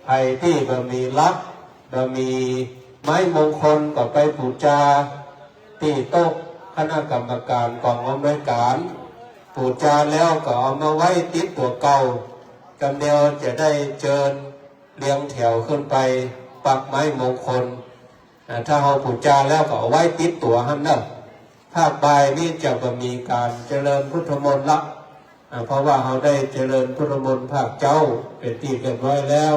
ใครที่บ่มีลักษณ์ บ่มีไม้มงคลก็ไปปูจา ที่โต๊ะคณะกรรมการกองอำนวยการ ปูจาแล้วก็เอามาไว้ติดตั๋วเก่า กำเดียวจะได้เจิญเรียงแถวขึ้นไปปักไม้มงคล อ่าถ้าเฮาปูจาแล้วก็เอาไว้ติดตั๋วหั้นเนอะ ภาคบ่ายนี้จะบ่มีการเจริญพุทธมนต์ละ อ่าเพราะว่าเฮาได้เจริญพุทธมนต์ภาคเจ๊าเป็นที่เรียบร้อยแล้ว